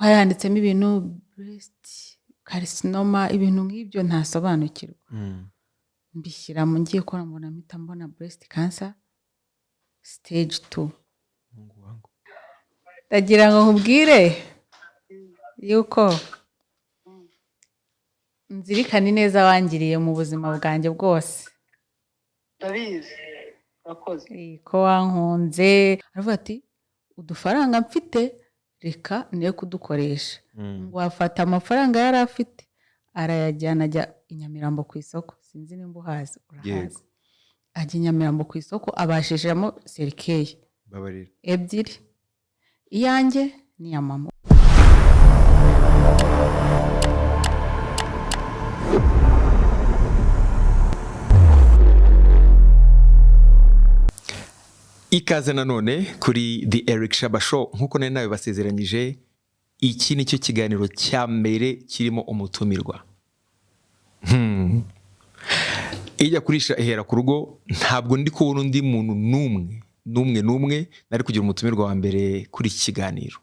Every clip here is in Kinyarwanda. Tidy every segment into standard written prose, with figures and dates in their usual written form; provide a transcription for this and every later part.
Ko hari handitsemo ibintu breast carcinoma, ibintu nk'ibyo ntasobanukirwa. Mbishyiramo, ngiye kubona mbona mpita mbona breast cancer stage 2. Mungu wangu. Ndagira ngo nkubwire yuko nzirikane neza wangiriye mu buzima bwanjye bwose. Ndabizi, urakoze. Ko wankunze. Aravuga ati udufaranga mfite reka niyo kudukoresha. Wafata amafaranga yari afite arayajyana, ajya i Nyamirambo ku isoko, sinzi nimba uhazi, urahazi. Yego. Ajya i Nyamirambo ku isoko, abashishamo cercueil Babarira. ebyiri, iyanjye n'iya mama. Ikaze nanone kuri The Eric Shaba Show. Nkuko nari nawe basezeranyije, iki nicyo kiganiro cya mbere kirimo umutumirwa. Ijya kurisha ihera ku rugo. Ntabwo ndi kubona undi muntu n'umwe n'umwe n'umwe nari kugira umutumirwa wa mbere kuri iki kiganiro.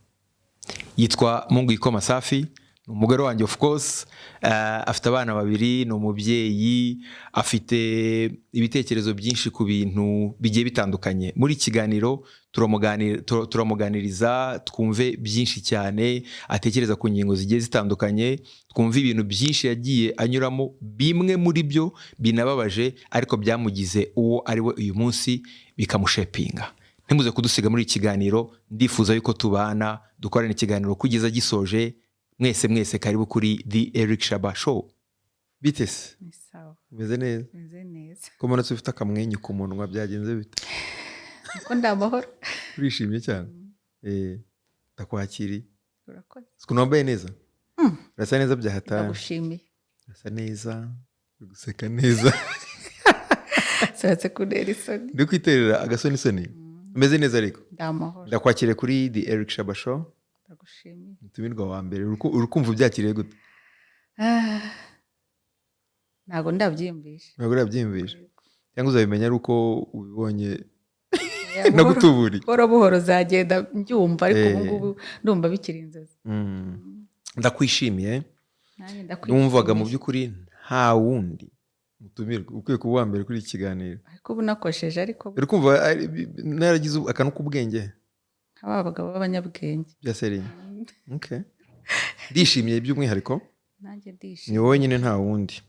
Yitwa Mungwiko Masafi, ni umugore wanjye of course, afite abana babiri, ni umubyeyi, afite ibitekerezo byinshi ku bintu bigiye bitandukanye. Muri iki kiganiro turamuganiriza twumve byinshi cyane atekereza ku ngingo zigiye zitandukanye, twumve ibintu byinshi yagiye anyuramo, bimwe muri byo binababaje ariko byamugize uwo ari we uyu munsi, bikamushepinga. Ntimuze kudusiga muri iki kiganiro, ndifuza yuko tubana dukorana ikiganiro kugeza gisoje. Mwese mwese karibu kuri The Eric Shaba Show. Bite se? Ni sawa. Umeze neza? Meze neza. Ko mbona se ufite akamwenyu ku munwa, byagenze bite? Kuko ndi amahoro. Urishimye cyane. Ndakwakiriye. Urakoze. Ukuntu wambaye neza, urasa neza bya hatari. Ndagushimiye. Urasa neza, uri guseka neza. Sohotse kuntera isoni. Ndi kwiterera agasonisoni. Umeze neza ariko? Ndi amahoro. Ndakwakiriye kuri The Eric Shaba Show. Ndagushimiye. Umutumirwa wa mbere, uri kumva ubyakiriye gute? Ah, ntabwo ndabyiyumvisha. Ntabwo urabyiyumvisha, cyangwa uzabimenya ari uko ubibonye Oya, nagutuburiye? Buhoro buhoro uzagenda mbyumva, ariko ubu ngubu ndumva bikiri inzozi. Ndakwishimiye. Nanjye ndakwishimiye. Numvaga mu by'ukuri nta wundi mutumirwa ukwiye kuba uwa mbere kuri iki kiganiro. Ariko ubu nakosheje, ariko Uri kumva naragize akantu k'ubwenge. Nk'aba bagabo b'abanyabwenge. Bya sérieux. Okay. Ndishimiye by'umwihariko. Nanjye Ni ndishimye. wowe nyine, nta wundi.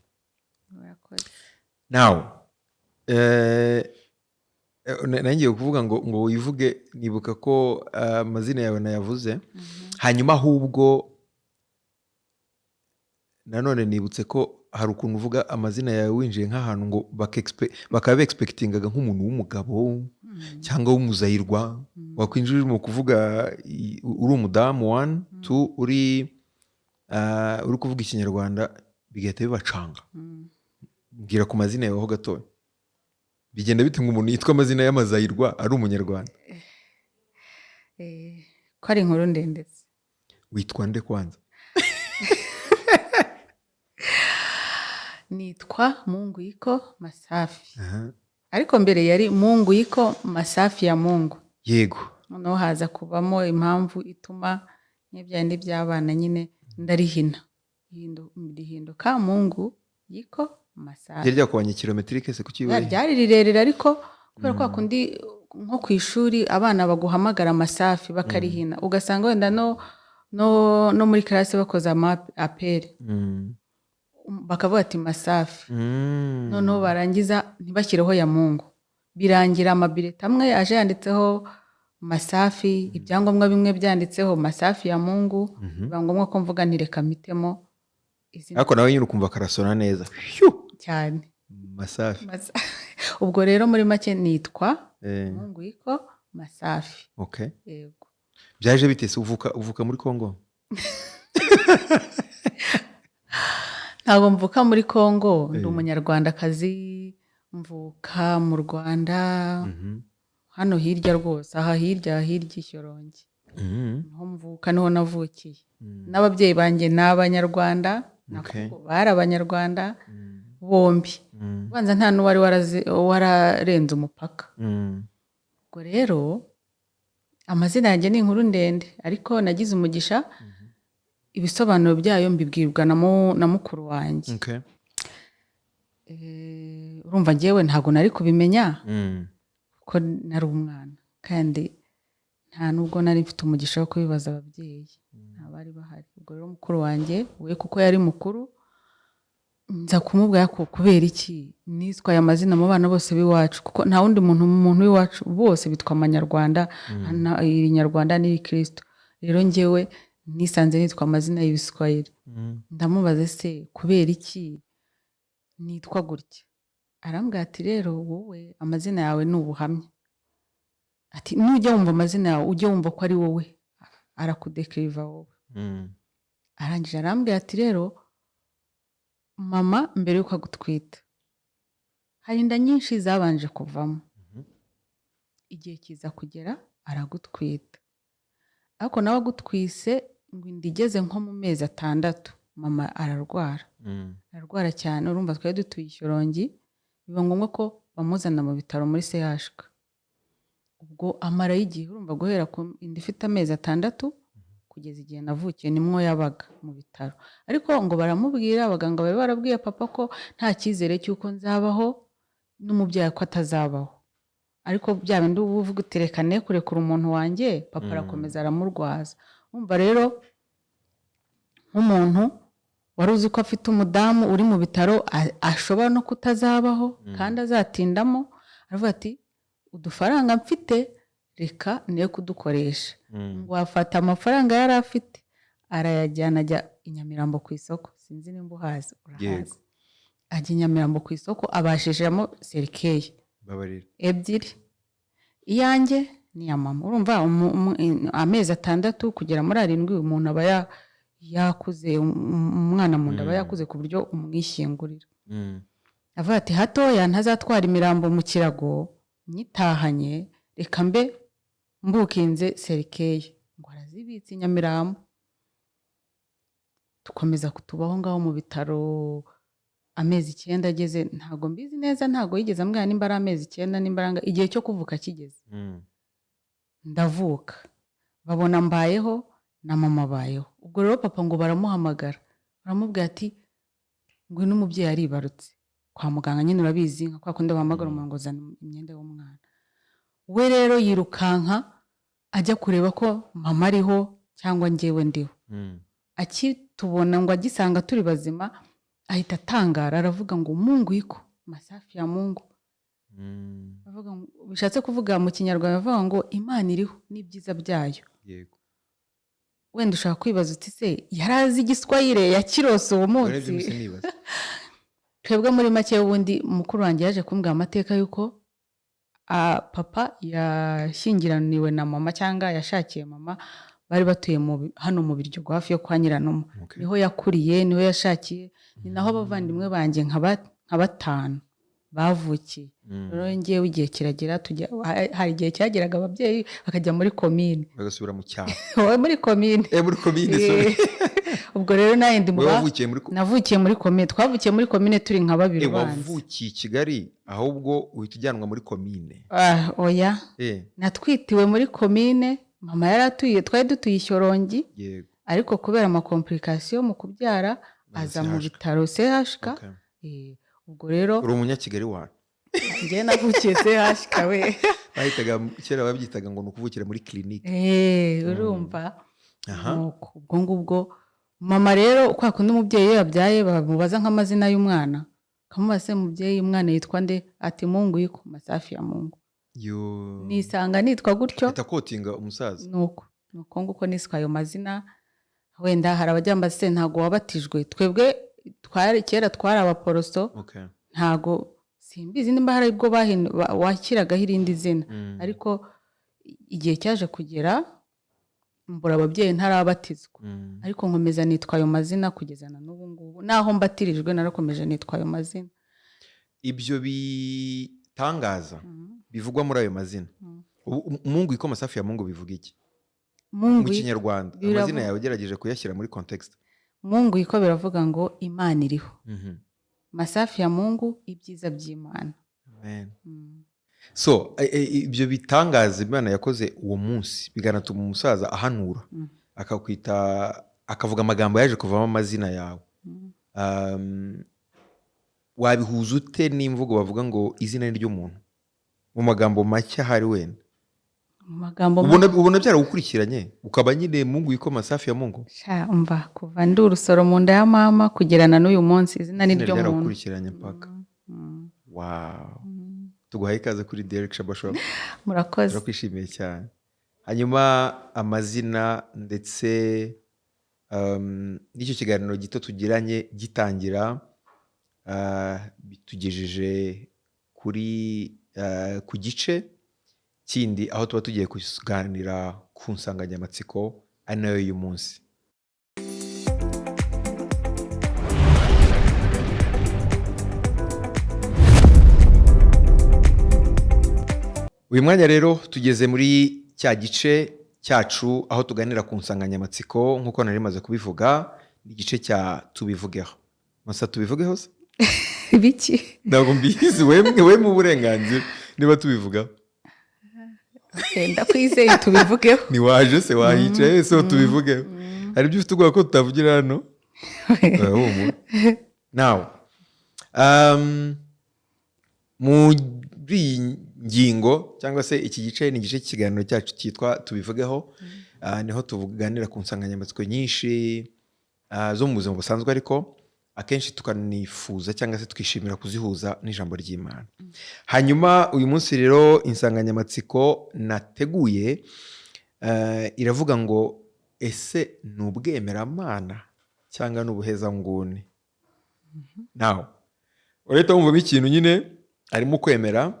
Urakoze. Nawe ngiye kuvuga ngo wivuge, nibuka ko amazina yawe nayavuze. Hanyuma ahubwo nanone nibutse ko hari ukuntu uvuga amazina yawe winjiye nk'ahantu ngo bakaba bexpectingaga nk'umuntu w'umugabo cyangwa w'umuzayirwa, wakwinjira urimo kuvuga uri umudamu, one, two, uri kuvuga Ikinyarwanda, bigahita bibacanga. Mbwira ku mazina yawe ho gatoya, bigenda bite ngo umuntu yitwa amazina y'amazayirwa ari Umunyarwanda? Ko ari inkuru ndende se. Witwa nde kwanza? Nitwa Mungwiko Masafi. Aha. Ariko mbere yari Mungwiko Masafi ya Mungu. Noneho haza kubamo impamvu ituma n'ibya by'abana nyine ndarihina, rihinduka Mungu Yiko Masafi. Ryari ryakubanye kilometrique se kuki? Ryari rirerire, ariko kubera kwa kundi nko ku ishuri abana baguhamagara Masafi bakarihina, ugasanga wenda no muri classe bakoze ama appel, bakavuga ati Masafi, noneho barangiza ntibashyireho ya Mungu. Birangira amabireta amwe aje yanditseho Masafi, ibyangombwa bimwe byanditseho Masafi ya Mungu. Biba ngombwa ko mvuga nti reka mpitemo izina. Ariko nawe nyine ukumva karasona neza. Phew! Cyane. Masafi. Ubwo rero muri make nitwa Mungwiko Masafi. Okay. Yego. Byaje bite se? Uvuka muri Congo? Ntabwo mvuka muri Congo, ndi Umunyarwandakazi, mvuka mu Rwanda, hano hirya rwose, aha hirya hirya i Shyorongi. Niho mvuka, niho navukiye. N'ababyeyi banjye ni Abanyarwanda, nako bari Abanyarwanda bombi. Ubanza nta n'uwari wararenze umupaka. Ubwo rero amazina yanjye ni inkuru ndende, ariko nagize umugisha. Ibisobanuro byayo mbibwirwa na mukuru wanjye. Urumva njyewe ntabwo nari kubimenya kuko nari umwana, kandi nta nubwo nari mfite umugisha wo kubibaza ababyeyi, nta bari bahari. Ubwo rero mukuru wanjye we, kuko yari mukuru, nza kumubwira ko kubera iki niswe aya mazina mu bana bose b'iwacu, kuko nta wundi muntu w'iwacu, bose bitwa amanyarwanda, irinyarwanda n'irikristo. Rero njyewe nisanze nitwa amazina y'ibiswahili. Ndamubaza: "Se kubera iki nitwa gutya?" Arambwira ati: "Rero wowe amazina yawe ni ubuhamya." Ati: "Nujya wumva amazina yawe, ujye wumva ko ari wowe, arakudekiriva wowe." Arangije arambwira ati: "Rero mama mbere y'uko agutwita hari inda nyinshi zabanje kuvamo, igihe kiza kugera aragutwita, ariko nawe agutwise ngo inda igeze nko mu mezi 6 mama ararwara, ararwara cyane." Urumva twari dutuye i Shyorongi, biba ngombwa ko bamuzana mu bitaro muri CHUK. Ubwo amarayo igihe, urumva guhera ku inda ifite amezi 6 kugeza igihe navukiye nimwo yabaga mu bitaro. Ariko ngo baramubwira, abaganga bari barabwiye papa ko nta cyizere cy'uko nzabaho n'umubyeyi ko atazabaho. Ariko bya bindi uba uvuga uti: "Reka ne kurekura umuntu wanjye." Papa arakomeza aramurwaza. Urumva rero nk'umuntu wari uzi ko afite umudamu uri mu bitaro, ashobora no kutazabaho kandi azatindamo, aravuga ati: "Udufaranga mfite reka ne kudukoresha." Ngo afata amafaranga yari afite arayajyana, ajya i Nyamirambo ku isoko, sinzi nimba uhazi. Urahazi? Yego. Ajya i Nyamirambo ku isoko, abashishamo cercueil Babarira. ebyiri, iyanjye n'iya mama. Urumva amezi 6 kugera muri 7 umuntu aba yakuze, umwana mu nda aba yakuze ku buryo umwishyingurira. Avuga ati: "Hatoya ntazatwara imirambo mu kirago nyitahanye, reka mbe mbukinze cercueil." Ngo arazibitse i Nyamirambo. Dukomeza kutubaho ngaho mu bitaro. Amezi 9 ageze, ntabwo mbizi neza, ntabwo yigeze ambwira nimba ari amezi 9, nimba ari igihe cyo kuvuka kigeze, ndavuka, babona mbayeho na mama abayeho. Ubwo rero papa ngo baramuhamagara, baramubwira ati: "Ngwino, umubyeyi aribarutse." Kwa muganga nyine urabizi, nka kwa kundi bahamagara umuntu ngo: "Zana imyenda y'umwana." We rero yirukanka ajya kureba ko mama ariho cyangwa njyewe ndiho. Akitubona, ngo agisanga turi bazima, ahita atangara, aravuga ngo: "Mungu iko, masafi ya Mungu." Avuga bishatse kuvuga mu Kinyarwanda, bavuga ngo Imana iriho n'ibyiza byayo. Wenda ushobora kwibaza uti: "Se yari azi igiswahire yakirose uwo Ubwo munsi?" nibyo mpise nibaza. Twebwe muri make, ubundi mukuru wanjye yaje kumbwira amateka y'uko papa yashyingiraniwe na mama, cyangwa yashakiye mama, bari batuye hano mu Biryogo, hafi yo kwa Nyiranuma. Niho yakuriye, niho yashakiye, ni naho abavandimwe banjye nka batanu bavukiye. Rero ngewe igihe kiragera tujya, hari igihe cyageraga ababyeyi bakajya muri komine. Bagasubira mu cyaro. Wowe muri komine. Muri komine, sorry. Ubwo rero nawe ndi mu Wowe wavukiye muri Navukiye muri komine, twavukiye muri komine turi nka babiri ubanza. Wavukiye i Kigali, ahubwo uhita ujyanwa muri komine? Ah, oya. Natwitiwe muri komine mama yari atuye, twari dutuye i Shyorongi. Ariko kubera amacomplications mu kubyara aza mu CHK. bitaro CHK. Ubwo rero Uri umunyakigali wawe. Njyewe navukiye CHK we. Bahitaga kera, babyitaga ngo ni ukuvukira muri clinique. Urumva. Nuko ubwo ngubwo mama rero, kwa kundi umubyeyi iyo yabyaye bamubaza nk'amazina y'umwana, akamubaza: "Se mubyeyi, umwana yitwa nde?" Ati: "Mungu iko, masafi ya Mungu." Yo. Nisanga nitwa gutyo. Ahita kotinga umusaza. Nuko nguko niswe ayo mazina. Wenda hari abajya bambaza: "Se ntabwo wabatijwe?" Twebwe twari kera twari abaporoso. Ntago simbizi nimba hari ubwo wakiragaho irindi zina. Ariko igihe cyaje kugera mbura ababyeyi ntarabatizwa. Ariko nkomeza nitwa ayo mazina kugeza na n'ubu ngubu, naho mbatirijwe narakomeje nitwa ayo mazina. Ibyo bitangaza bivugwa muri ayo mazina. Ubu, Mungu iko, masafi ya Mungu bivuga iki mu Mungu Kinyarwanda? Amazina yawe ugerageje kuyashyira muri context. Mungu iko biravuga ngo Imana iriho. Masafi ya Mungu, ibyiza by'Imana. Amen. So ibyo bitangaza Imana yakoze uwo munsi bikanatuma umusaza ahanura, akakwita Akavuga amagambo yaje kuvamo amazina yawe. Wabihuza ute n'imvugo bavuga ngo izina ni ry'umuntu, mu magambo make ahari wenda? Mu magambo Ubona byaragukurikiranye, ukaba nyine Mungu yiko Masafi ya Mungu? Sha, umva, kuva ndi urusoro mu nda ya mama kugerana n'uyu munsi, izina ni Izina ryo muntu. Ryaragukurikiranye mpaka. Wow, tuguhaye ikaze kuri Derek Shaba Show. Murakoze. Turakwishimiye cyane. Hanyuma amazina ndetse n'icyo kiganiro gito tugiranye gitangira, bitugejeje ku gice kindi aho tuba tugiye kuganira ku nsanganyamatsiko ari nayo y'uyu munsi. Uyu mwanya rero tugeze muri cya gice cyacu aho tuganira ku nsanganyamatsiko. Nk'uko nari maze kubivuga, ni igice cya tubivugeho. Masa, tubivugeho se? Biki? Ntabwo mbizi, wemwe we mu burenganzira niba tubivugaho. Okay, ndakwizeye, tubivugeho. Ntiwaje se, wahicaye se, tubivugeho? Hari ibyo ufite ubwoba ko tutavugira hano? Urahumura nawe. Muri iyi ngingo cyangwa se iki gice, ni igice cy'ikiganiro cyacu cyitwa tubivugeho. Niho tuganira ku nsanganyamatsiko nyinshi zo mu buzima busanzwe, ariko akenshi tukanifuza cyangwa se twishimira kuzihuza n'ijambo ry'Imana. Hanyuma uyu munsi rero insanganyamatsiko nateguye iravuga ngo: ese ni ubwemeramana cyangwa ni ubuhezanguni? Nawe urahita wumvamo ikintu nyine, harimo kwemera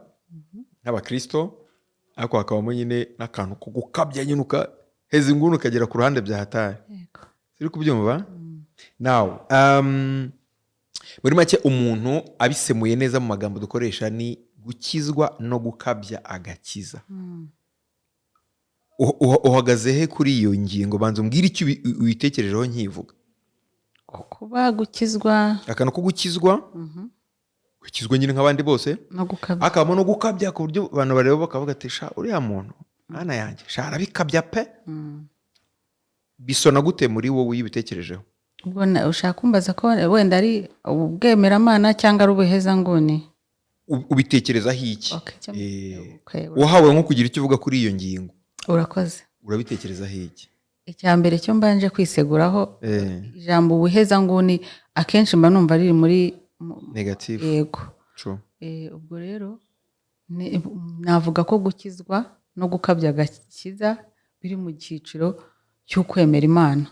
nk'abakristo, ariko hakabamo nyine n'akantu ko gukabya nyine, ukaheza inguni ukagera ku ruhande bya hatari. Siri kubyumva nawe. Muri make, umuntu abisemuye neza mu magambo dukoresha, ni gukizwa no gukabya agakiza. Uhagaze he kuri iyo ngingo? Banza umbwire icyo uyitekerejeho nkivuga. Kuba gukizwa Akantu ko gukizwa, gukizwa nyine nk'abandi bose, no gukabya. Hakabamo no gukabya ku buryo abantu bareba bakavuga ati: "Sha, uriya muntu, mwana yanjye, sha, arabikabya pe." Bisona gute muri wowe iyo ubitekerejeho? Ubwo ushaka kumbaza ko wenda ari ubwemeramana cyangwa ari ubuhezanguni? Ubitekerezaho iki? Okay, okay, Wahawe nko kugira icyo uvuga kuri iyo ngingo. Urakoze. Urabitekerezaho iki? Icya mbere cyo mbanje kwiseguraho, ijambo ubuhezanguni akenshi mba numva riri muri Negative. Yego. True. Ubwo rero navuga ko gukizwa no gukabya agakiza biri mu cyiciro cy'ukwemera Imana.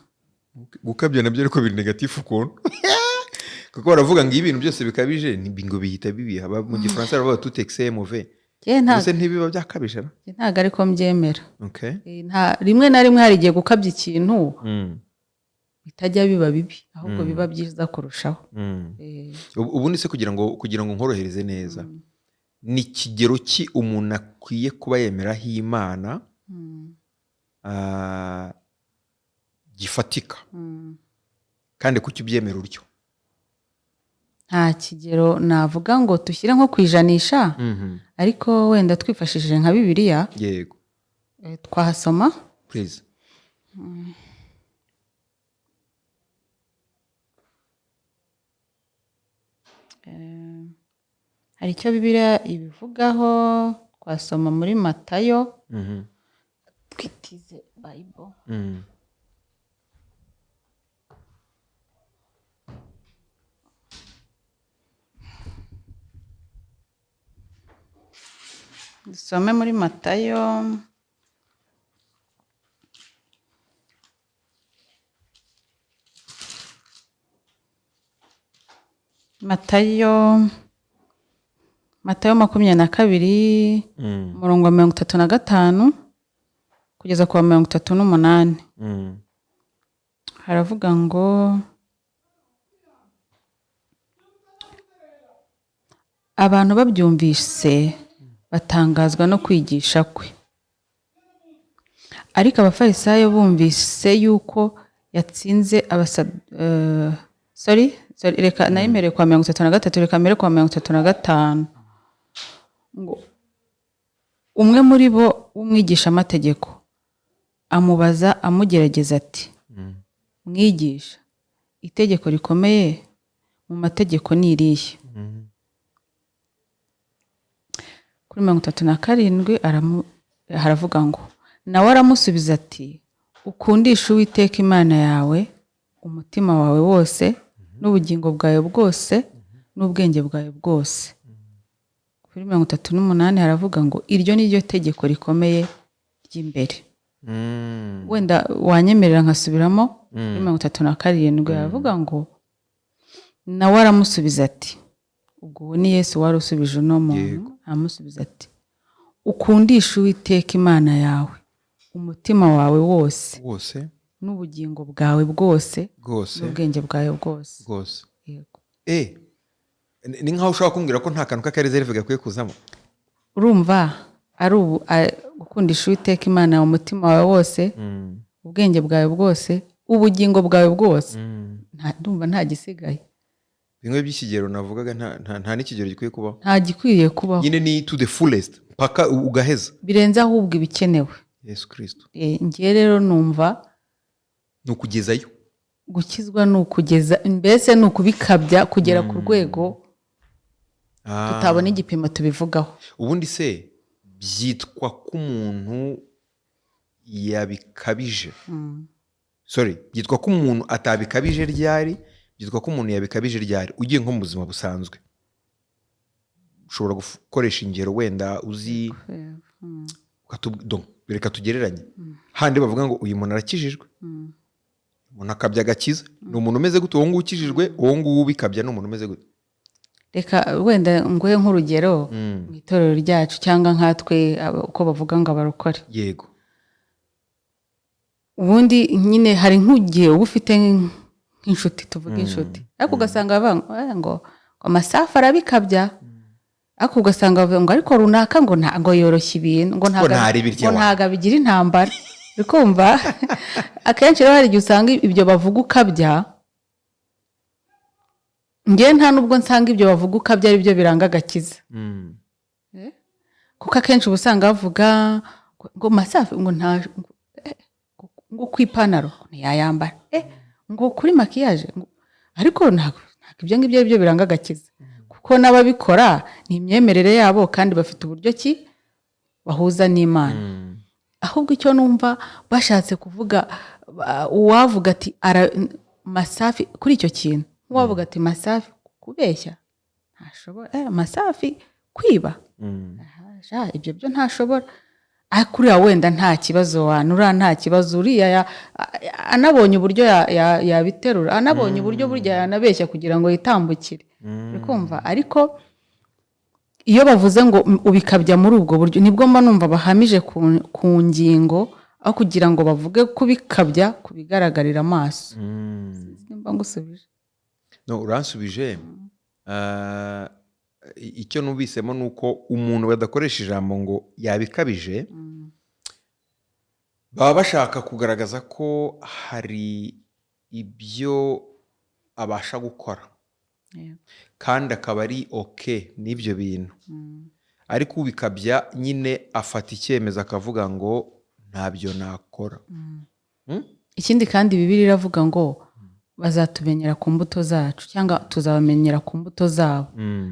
Gukabya nabyo ariko biri negative ukuntu, kuko baravuga ngo iyo ibintu byose bikabije ngo bihita bibiha. Mu Gifaransa baravuga tout excès est mauvais. Njye ntabwo Mbese ntibiba byakabije na? Njye ntabwo ariko mbyemera. Rimwe na rimwe hari igihe gukabya ikintu bitajya biba bibi, ahubwo biba byiza kurushaho. Ubundi se kugira ngo nkorohereze neza, ni ikigero ki umuntu akwiye kuba yemeraho Imana gifatika, kandi kuki ubyemera utyo? Nta kigero navuga ngo dushyire nko ku ijanisha, ariko wenda twifashishije nka Bibiliya, twahasoma. Please. Hari icyo Bibiliya ibivugaho. Twasoma muri Matayo. Twitize Bible. Dusome muri Matayo Matayo 22, umurongo wa 35 kugeza ku wa 38. Haravuga ngo: "Abantu babyumvise batangazwa no kwigisha kwe. Ariko Abafarisayo bumvise yuko yatsinze abasa," sorry, sorry, reka nari mpereye kwa 33, reka mbere kwa 35. Ngo: "Umwe muri bo w'umwigishamategeko amubaza amugerageza ati: "Mwigisha, itegeko rikomeye mu mategeko ni irihe?" Kuri 37 haravuga ngo: "Nawe aramusubiza ati: 'Ukundisha Uwiteka Imana yawe umutima wawe wose, n'ubugingo bwawe bwose, n'ubwenge bwawe bwose.'" Kuri 38 haravuga ngo: "Iryo ni ryo tegeko rikomeye ry'imbere." Wenda wanyemerera nkasubiramo kuri 37? Haravuga ngo: "Nawe aramusubiza ati", ubwo uwo ni Yesu wari usubije uno muntu, aramusubiza ati: "Ukundisha Uwiteka Imana yawe umutima wawe wose, wose, n'ubugingo bwawe bwose, bwose, n'ubwenge bwawe bwose." Bwose. Yego. Ni nkaho ushobora kumbwira ko nta kantu k'aka réserve gakwiye kuzamo. Urumva ari ubu gukundisha Uwiteka Imana yawe umutima wawe wose, ubwenge bwawe bwose, ubugingo bwawe bwose. Ndumva nta gisigaye. Bimwe by'ikigero navugaga, nta n'ikigero gikwiye kubaho. Nta gikwiriye kubaho. Nyine ni to the fullest, mpaka ugaheza. Birenze ahubwo ibikenewe. Yesu Kirisito! Ngewe rero numva Ni ukugezayo. gukizwa ni ukugeza, mbese ni ukubikabya kugera ku rwego tutabona igipimo tubivugaho. Ubundi se byitwa ko umuntu yabikabije, sorry, byitwa ko umuntu atabikabije ryari? Byitwa ko umuntu yabikabije ryari? Ugiye nko mu buzima busanzwe, ushobora gukoresha ingero wenda uzi, donc, reka tugereranye handi bavuga ngo uyu muntu arakijijwe, umuntu akabya agakiza, ni umuntu umeze gute uwo nguwo ukijijwe? Uwo nguwo ubikabya ni umuntu umeze gute? Reka wenda nguhe nk'urugero mu itorero ryacu, cyangwa nkatwe uko bavuga ngo abarokore. Ubundi nyine hari nk'igihe uba ufite nk'inshuti, tuvuge inshuti, ariko ugasanga bavuga ngo ngo amasafu arabikabya, ariko ugasanga bavuga ngo ariko runaka ngo ngo yoroshya ibintu, ngo ntabwo Ntaribirya ngo wa. ntabwo abigira intambara. Uri kumva, akenshi rero hari igihe usanga ibyo bavuga ukabya, ngewe nta nubwo nsanga ibyo bavuga ukabya ari byo biranga agakiza, kuko akenshi uba usanga bavuga ngo masafi ngo nta ngo ku ipantaro ntiyayambara, ngo kuri maquillage ariko ntabwo ibyo ngibyo ari byo biranga agakiza, kuko n'ababikora ni imyemerere yabo kandi bafite uburyo ki bahuza n'Imana. Ahubwo icyo numva bashatse kuvuga, uwavuga ati Masafi kuri icyo kintu, uwavuga ati Masafi kubeshya ntashobora, Masafi kwiba, sha, ibyo byo ntashobora, ariko uriya wenda nta kibazo wanura, nta kibazo uriya anabonye uburyo yabiterura, anabonye uburyo burya yanabeshya kugira ngo yitambukire. Uri kumva, ariko iyo bavuze ngo ubikabya muri ubwo buryo, nibwo mba numva bahamije ku ngingo, aho kugira ngo bavuge kubikabya ku bigaragarira amaso. Sinzi nimba ngusubije. No, uransubije. Icyo numvisemo ni uko umuntu badakoresha ijambo ngo yabikabije, baba bashaka kugaragaza ko hari ibyo abasha gukora kandi akaba ari okay n'ibyo bintu, ariko ubikabya nyine afata icyemezo akavuga ngo ntabyo nakora. Ikindi kandi, Bibiliya iravuga ngo bazatumenyera ku mbuto zacu, cyangwa tuzabamenyera ku mbuto zabo.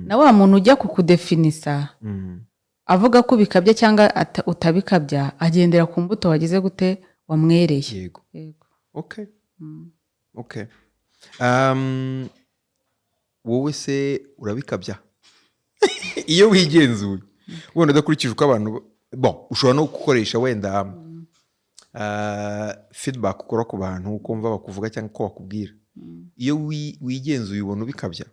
Na wa muntu ujya kukudefinisa avuga ko ubikabya cyangwa utabikabya, agendera ku mbuto wagize gute, wamwereye. Yego. Okay. Wowe se urabikabya iyo wigenzuye, wenda udakurikije uko abantu, bon, ushobora no gukoresha wenda feedback ukora ku bantu, uko wumva bakuvuga cyangwa uko bakubwira, iyo wigenzuye ubona ubikabya?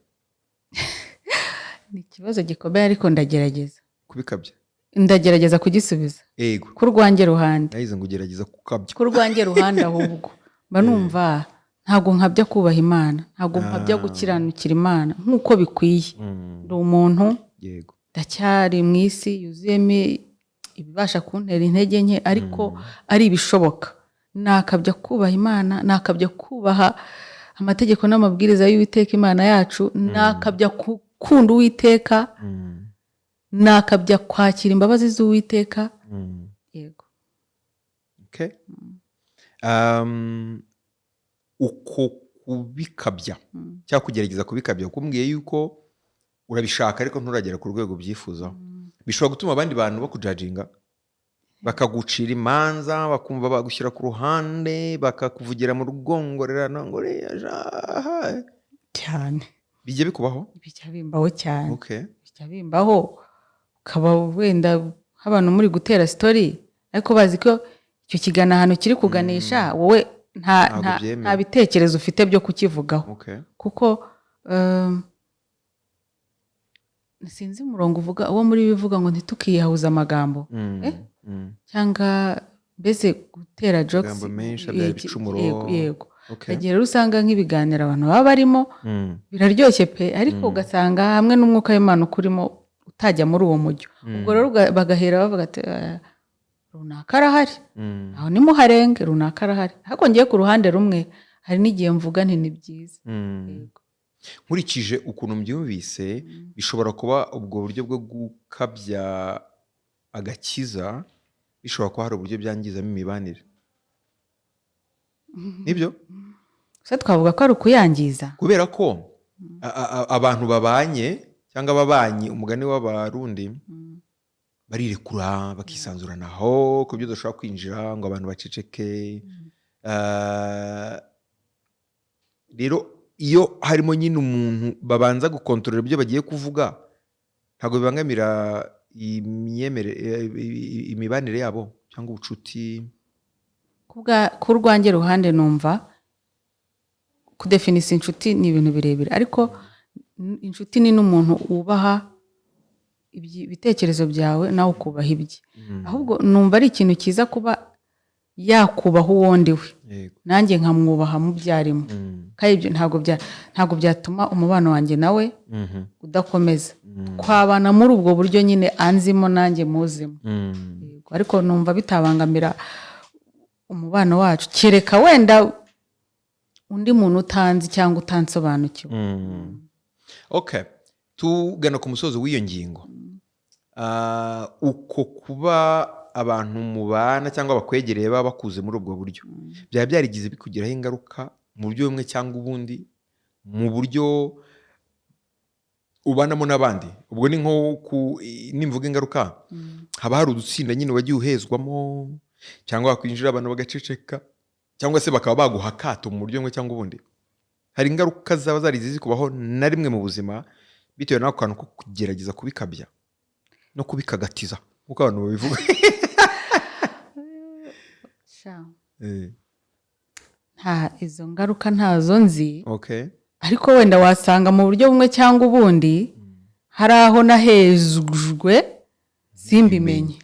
Ni ikibazo gikomeye, ariko ndagerageza. Kubikabya? Ndagerageza kugisubiza ku rwanjye ruhande. Nahize ngo ugerageza gukabya. Ku rwanjye ruhande ahubwo mba numva ntabwo nkabya kubaha Imana, ntabwo nkabya gukiranukira Imana nk'uko bikwiye. Ndi umuntu, ndacyari mu isi yuzuyemo ibibasha kuntera intege nke, ariko ari ibishoboka nakabya kubaha Imana, nakabya kubaha amategeko n'amabwiriza y'Uwiteka Imana yacu, nakabya gukunda Uwiteka, nakabya kwakira imbabazi z'Uwiteka. Yego. Okay. Uko kubikabya cyangwa kugerageza kubikabya, kuko umbwiye yuko urabishaka ariko nturagera ku rwego ubyifuzaho, bishobora gutuma abandi bantu bakujudginga, bakagucira imanza, bakumva bagushyira ku ruhande, bakakuvugira mu rwongorerano ngo "Uriya jaha." Cyane. Bijya bikubaho? Bijya bimbaho cyane. Bijya bimbaho, ukaba wenda nk'abantu muri gutera story ariko bazi ko icyo kiganiro ahantu kiri kuganisha, wowe nta Ntabwo byemewe. nta bitekerezo ufite byo kukivugaho. Kuko sinzi umurongo uvuga uwo muri bivuga ngo ntitukiyahuze amagambo. Eh? Cyangwa mbese gutera jokes. Amagambo menshi abyara ibicumuro. Yego, yego. Igihe rero usanga nk'ibiganiro abantu baba barimo biraryoshye pe, ariko ugasanga hamwe n'umwuka w'Imana ukurimo utajya muri uwo mujyo. Ubwo rero bagahera bavuga ati: "Eh, runaka arahari, aho nimuharenge, runaka arahari." Ariko ngiye ku ruhande rumwe, hari n'igihe mvuga nti ni byiza. Yego. Nkurikije ukuntu mbyumvise, bishobora kuba ubwo buryo bwo gukabya agakiza bishobora kuba hari uburyo byangizamo imibanire, nibyo? Gusa twavuga ko ari ukuyangiza? Kubera ko abantu babanye cyangwa ababanyi, umugani w'Abarundi, barirekura bakisanzuranaho ku buryo udashobora kwinjira ngo abantu baceceke. Rero iyo harimo nyine umuntu babanza gukontorora ibyo bagiye kuvuga, ntabwo bibangamira imibanire yabo cyangwa ubucuti? Ku rwanjye ruhande, numva kudefinisa inshuti ni ibintu birebire, ariko inshuti ni n'umuntu wubaha ibitekerezo byawe, nawe ukubaha ibye. Ahubwo numva ari ikintu cyiza kuba yakubaha uwo ndi we, nanjye nkamwubaha mu byo arimo. Kandi ibyo ntabwo byatuma umubano wanjye nawe udakomeza. Twabana muri ubwo buryo nyine anzimo, nanjye muzimo. Yego, ariko numva bitabangamira umubano wacu, kereka wenda undi muntu utanzi cyangwa utansobanukiwe. Okay, tugana ku musozo w'iyo ngingo. Uko kuba abantu mubana cyangwa bakwegereye baba bakuze muri ubwo buryo, byaba byarigize bikugiraho ingaruka mu buryo bumwe cyangwa ubundi, mu buryo ubanamo n'abandi? Ubwo ni nko nimvuga ingaruka, haba hari udutsinda nyine wagiye uhezwamo, cyangwa wakwinjira abantu bagaceceka, cyangwa se bakaba baguha akato mu buryo bumwe cyangwa ubundi. Hari ingaruka zaba zarigize zikubaho na rimwe mu buzima bitewe n'ako kantu ko kugerageza kubikabya no kubikagatiza nk'uko abantu babivuga? Sha, nta izo ngaruka ntazo nzi. Ariko wenda wasanga mu buryo bumwe cyangwa ubundi hari aho nahejwe simbimenye.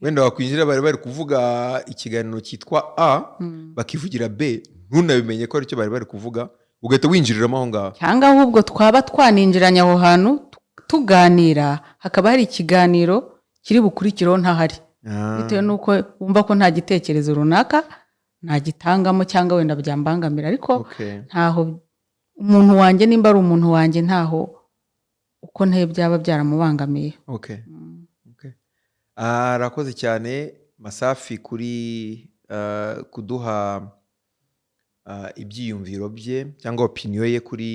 Wenda wakwinjira bari bari kuvuga ikiganiro cyitwa A, bakivugira B, ntunabimenye ko aricyo bari bari kuvuga, ugahita winjiriramo aho ngaho. Cyangwa ahubwo twaba twaninjiranye aho hantu tuganira, hakaba hari ikiganiro kiri bukurikireho ntahari, bitewe n'uko wumva ko nta gitekerezo runaka nagitangamo cyangwa wenda byambangamira, ariko ntaho umuntu wanjye, nimba ari umuntu wanjye, ntaho uko nteye byaba byaramubangamiye. Okay. Arakoze cyane Masafi kuri kuduha ibyiyumviro bye cyangwa opinion ye kuri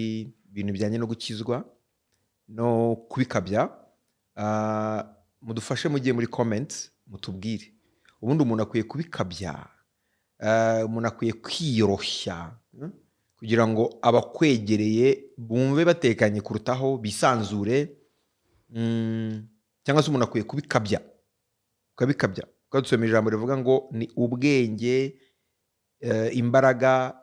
ibintu bijyanye no gukizwa no kubikabya. Mudufashe mujye muri comments mutubwire: ubundi umuntu akwiye kubikabya, umuntu akwiye kwiyoroshya, kugira ngo abakwegereye bumve batekanye kurutaho, bisanzure, cyangwa se umuntu akwiye kubikabya, ukabikabya? Ukadusomera ijambo rivuga ngo ni ubwenge, imbaraga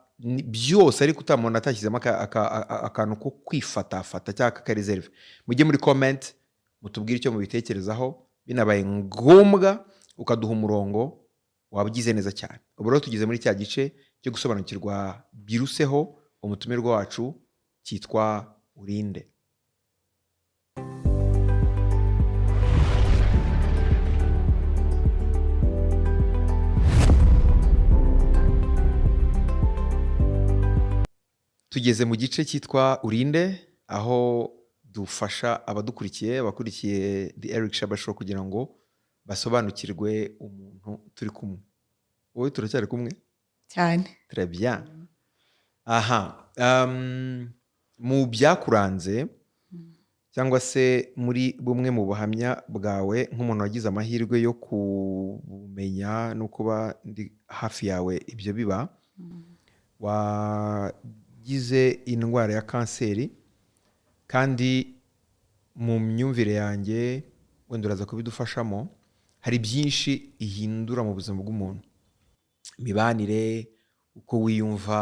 byose, ariko utamuntu atashyizemo akantu ko kwifatafata cyangwa k'akareserve. Mujye muri comment mutubwire icyo mubitekerezaho. Binabaye ngombwa ukaduha umurongo, waba ugize neza cyane. Ubu rero tugeze muri cya gice cyo gusobanukirwa biruseho umutumirwa wacu, cyitwa Urinde. Tugeze mu gice cyitwa Urinde, aho dufasha abadukurikiye, abakurikiye The Eric Shaba Show, kugira ngo basobanukirwe umuntu turi kumwe. Wowe turacyari kumwe? Cyane. Très bien. Aha, mu byakuranze cyangwa se muri bumwe mu buhamya bwawe nk'umuntu wagize amahirwe yo kumenya no kuba ndi hafi yawe ibyo biba, wagize indwara ya kanseri, kandi mu myumvire yanjye, wenda uraza kubidufashamo, hari byinshi ihindura mu buzima bw'umuntu: imibanire, uko wiyumva,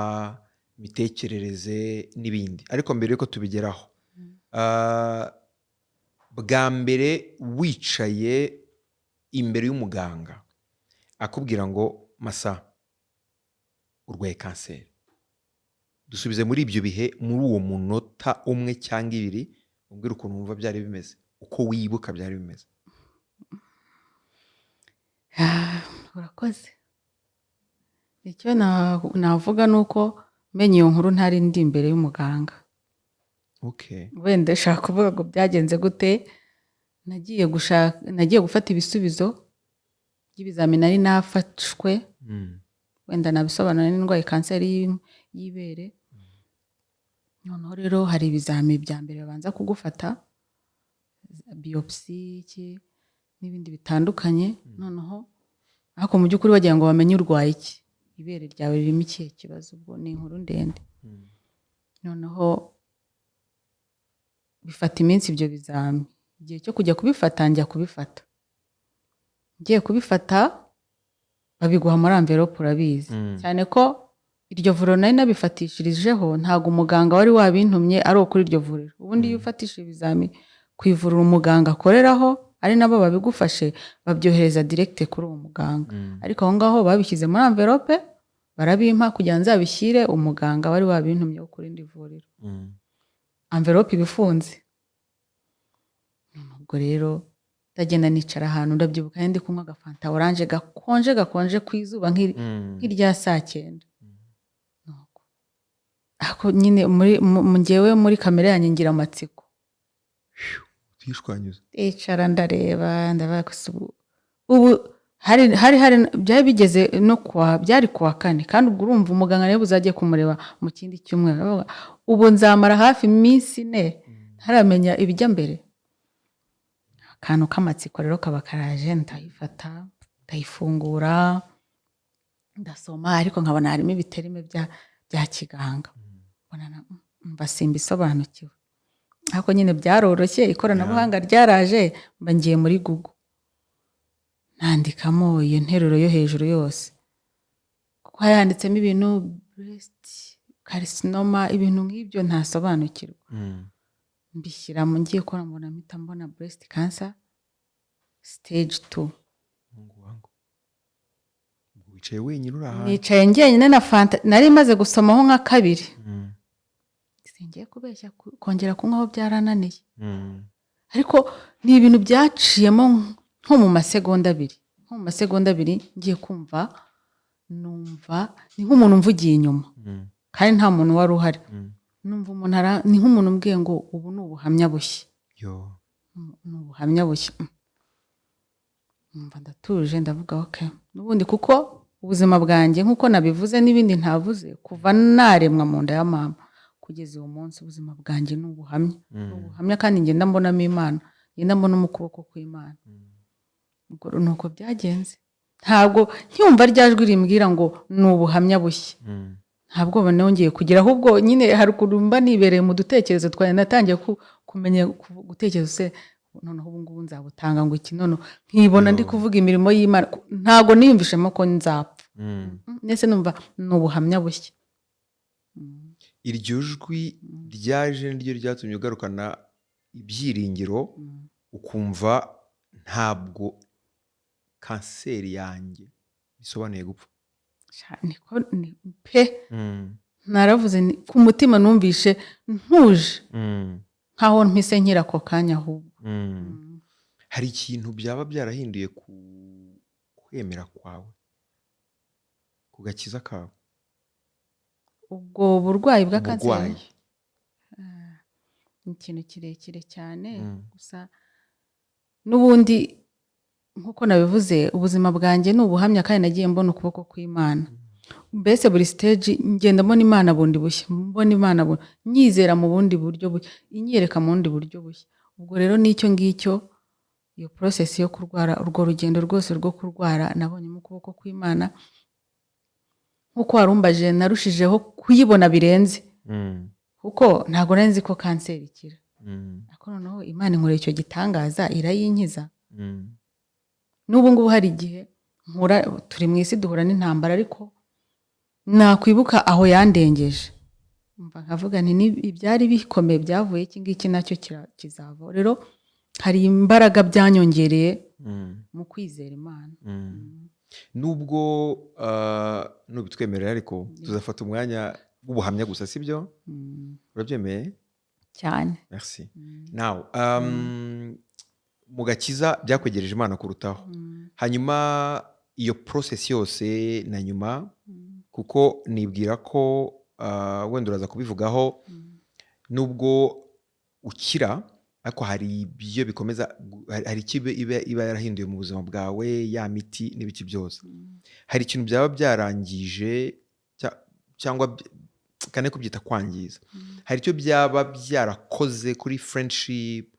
imitekerereze n'ibindi. Ariko mbere yuko tubigeraho, bwa mbere wicaye imbere y'umuganga akubwira ngo: "Masa, urwaye kanseri," dusubize muri ibyo bihe, muri uwo munota umwe cyangwa ibiri, umbwire ukuntu wumva byari bimeze, uko wibuka byari bimeze. Ah, urakoze. Icyo navuga ni uko menye iyo nkuru ntari ndi imbere y'umuganga. Wenda ushaka kuvuga ngo byagenze gute? Nagiye gushaka, nagiye gufata ibisubizo by'ibizamini nari nafashwe. Wenda nabisobanura n'indwara kanseri y'ibere. Noneho rero hari ibizami bya mbere babanza kugufata, biopsy, iki n'ibindi bitandukanye. Noneho ariko mu by'ukuri bagira ngo bamenye urwaye iki, ibere ryawe ririmo ikihe kibazo. Ubwo ni inkuru ndende. Noneho bifata iminsi ibyo bizami. Igihe cyo kujya kubifata, njya kubifata, ngiye kubifata babiguha muri enveloppe, urabizi. Cyane ko iryo vuriro nari nabifatishirijeho, ntabwo umuganga wari wabintumye ari uwo kuri iryo vuriro. Ubundi iyo ufatishije ibizami ku ivuriro umuganga akoreraho, ari nabo babigufashe, babyohereza direct kuri uwo muganga. Ariko aho ngaho babishyize muri enveloppe barabimpa kugira ngo nzabishyire umuganga wari wabintumye wo ku rindi vuriro. Enveloppe iba ifunze. Ubwo rero ndagenda nicara ahantu, ndabyibuka ndi kunywa agafanta orange gakonje gakonje ku izuba nk'irya saa 9. Nuko. Ariko nyine muri njyewe muri kamere yanjye ngira amatsiko. Tuyishwanyuza. Ndicara ndareba, ndavuga ko ubu hari byari bigeze no kuwa, byari kuwa kane, kandi ubwo urumva umuganga nawe uzajye kumureba mu kindi cyumweru. Ndavuga, ubu nzamara hafi iminsi 4 ntaramenya ibijya mbere. Akantu k'amatsiko rero kaba karaje, ndayifata, ndayifungura, ndasoma, ariko nkabona harimo ibi termes bya kiganga, mbona mba simbisobanukiwe. Ariko nyine byaroroshye, ikoranabuhanga ryaraje, mba ngiye muri Google, nandikamo iyo nteruro yo hejuru yose, kuko hari handitsemo ibintu breast carcinoma, ibintu nk'ibyo ntasobanukirwa. Mbishyiramo, ngiye kubona mbona mpita mbona breast cancer stage 2. Mungu wangu. Ubwo wicaye wenyine uri ahantu? Nicaye njyenyine na fanta nari maze gusomaho nka kabiri. Singiye kubeshya, kongera kunywaho byarananiye. Ariko ni ibintu byaciyemo nko mu masegonda 2, nko mu masegonda 2, ngiye kumva numva ni nk'umuntu umvugiye inyuma, kandi nta muntu wari uhari. Numva umuntu ni nk'umuntu umbwiye ngo: "Ubu ni ubuhamya bushya." Yo. Ni ubuhamya bushya. Numva ndatuje, ndavuga: "Okay." N'ubundi kuko ubuzima bwanjye, nk'uko nabivuze n'ibindi ntavuze, kuva naremwa mu nda ya mama kugeza uwo munsi, ubuzima bwanjye ni ubuhamya, ni ubuhamya, kandi ngenda mbonamo Imana, ngenda mbonamo ukuboko kw'Imana. Ubwo ni uko byagenze. Ntabwo ncyumva rya jwi rimbwira ngo ni ubuhamya bushya, nta bwoba nongeye kugira. Ahubwo nyine hari ukuntu mba nibereye mu dutekerezo twanjye, natangiye kumenya gutekereza: se noneho ubu ngubu nzabutanga ngo iki? Noneho nkibona ndi kuvuga imirimo y'Imana. Ntabwo niyumvishemo ko nzapfa. Ndetse numva ni ubuhamya bushya. Iryo jwi ryaje niryo ryatumye ugarukana ibyiringiro, ukumva ntabwo kanseri yanjye bisobanuye gupfa. Sha, niko ni pe. Naravuze ku mutima numvishe ntuje, nkaho mpise nkira ako kanya ahubwo. Hari ikintu byaba byarahinduye ku kwemera kwawe, ku gakiza kawe? Ubwo burwayi bwa kanseri? Uburwayi. Ni ikintu kirekire cyane. Gusa n'ubundi nk'uko nabivuze, ubuzima bwanjye ni ubuhamya, kandi nagiye mbona ukuboko kw'Imana. Mbese buri stage ngenda mbona Imana bundi bushya, mbona Imana nyizera mu bundi buryo bushya, inyereka mu bundi buryo bushya. Ubwo rero n'icyo ngicyo, iyo process yo kurwara, urwo rugendo rwose rwo kurwara, nabonyemo ukuboko kw'Imana. Nk'uko warumbaje, narushijeho kuyibona birenze, kuko ntabwo nari nzi ko kanseri ikira, ariko noneho Imana inkorera icyo gitangaza, irayinkiza. N'ubu ngubu hari igihe mpura, turi mu isi duhura n'intambara, ariko nakwibuka aho yandengeje, mva nkavuga nti: "Ibyari bikomeye byavuye, iki ngiki nacyo kizavaho." Rero hari imbaraga byanyongereye mu kwizera Imana. Nubwo nubitwemerera, ariko tuzafata umwanya w'ubuhamya gusa, sibyo? Mm. Urabyemeye? Cyane. Merci. Now, mu gakiza byakwegereje Imana kurutaho. Hanyuma iyo process yose na nyuma, kuko nibwira ko wenda uraza kubivugaho, nubwo ukira ariko hari ibyo bikomeza, hari icyo iba yarahinduye mu buzima bwawe, ya miti n'ibiki byose. Hari ikintu byaba byarangije cyangwa kane kubyita kwangiza, hari icyo byaba byarakoze kuri friendship,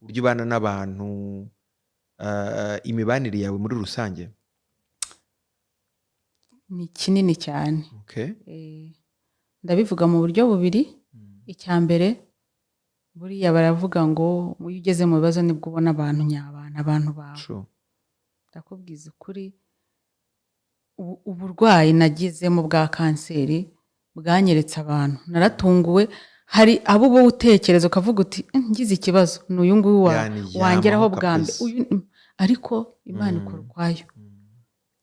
uburyo ubana n'abantu, imibanire yawe muri rusange? Ni kinini cyane. Ndabivuga mu buryo bubiri. Icya mbere, buriya baravuga ngo iyo ugeze mu bibazo nibwo ubona abantu nyabantu, abantu bawe. Ndakubwiza ukuri, uburwayi nagezemo bwa kanseri bwanyeretse abantu. Naratunguwe. Hari abo uba utekereza ukavuga uti: "Ngize ikibazo ni uyu nguyu Yani wangeraho yamaho bwa mbere." kabisa. Uyu, ariko Imana ikora ukwayo.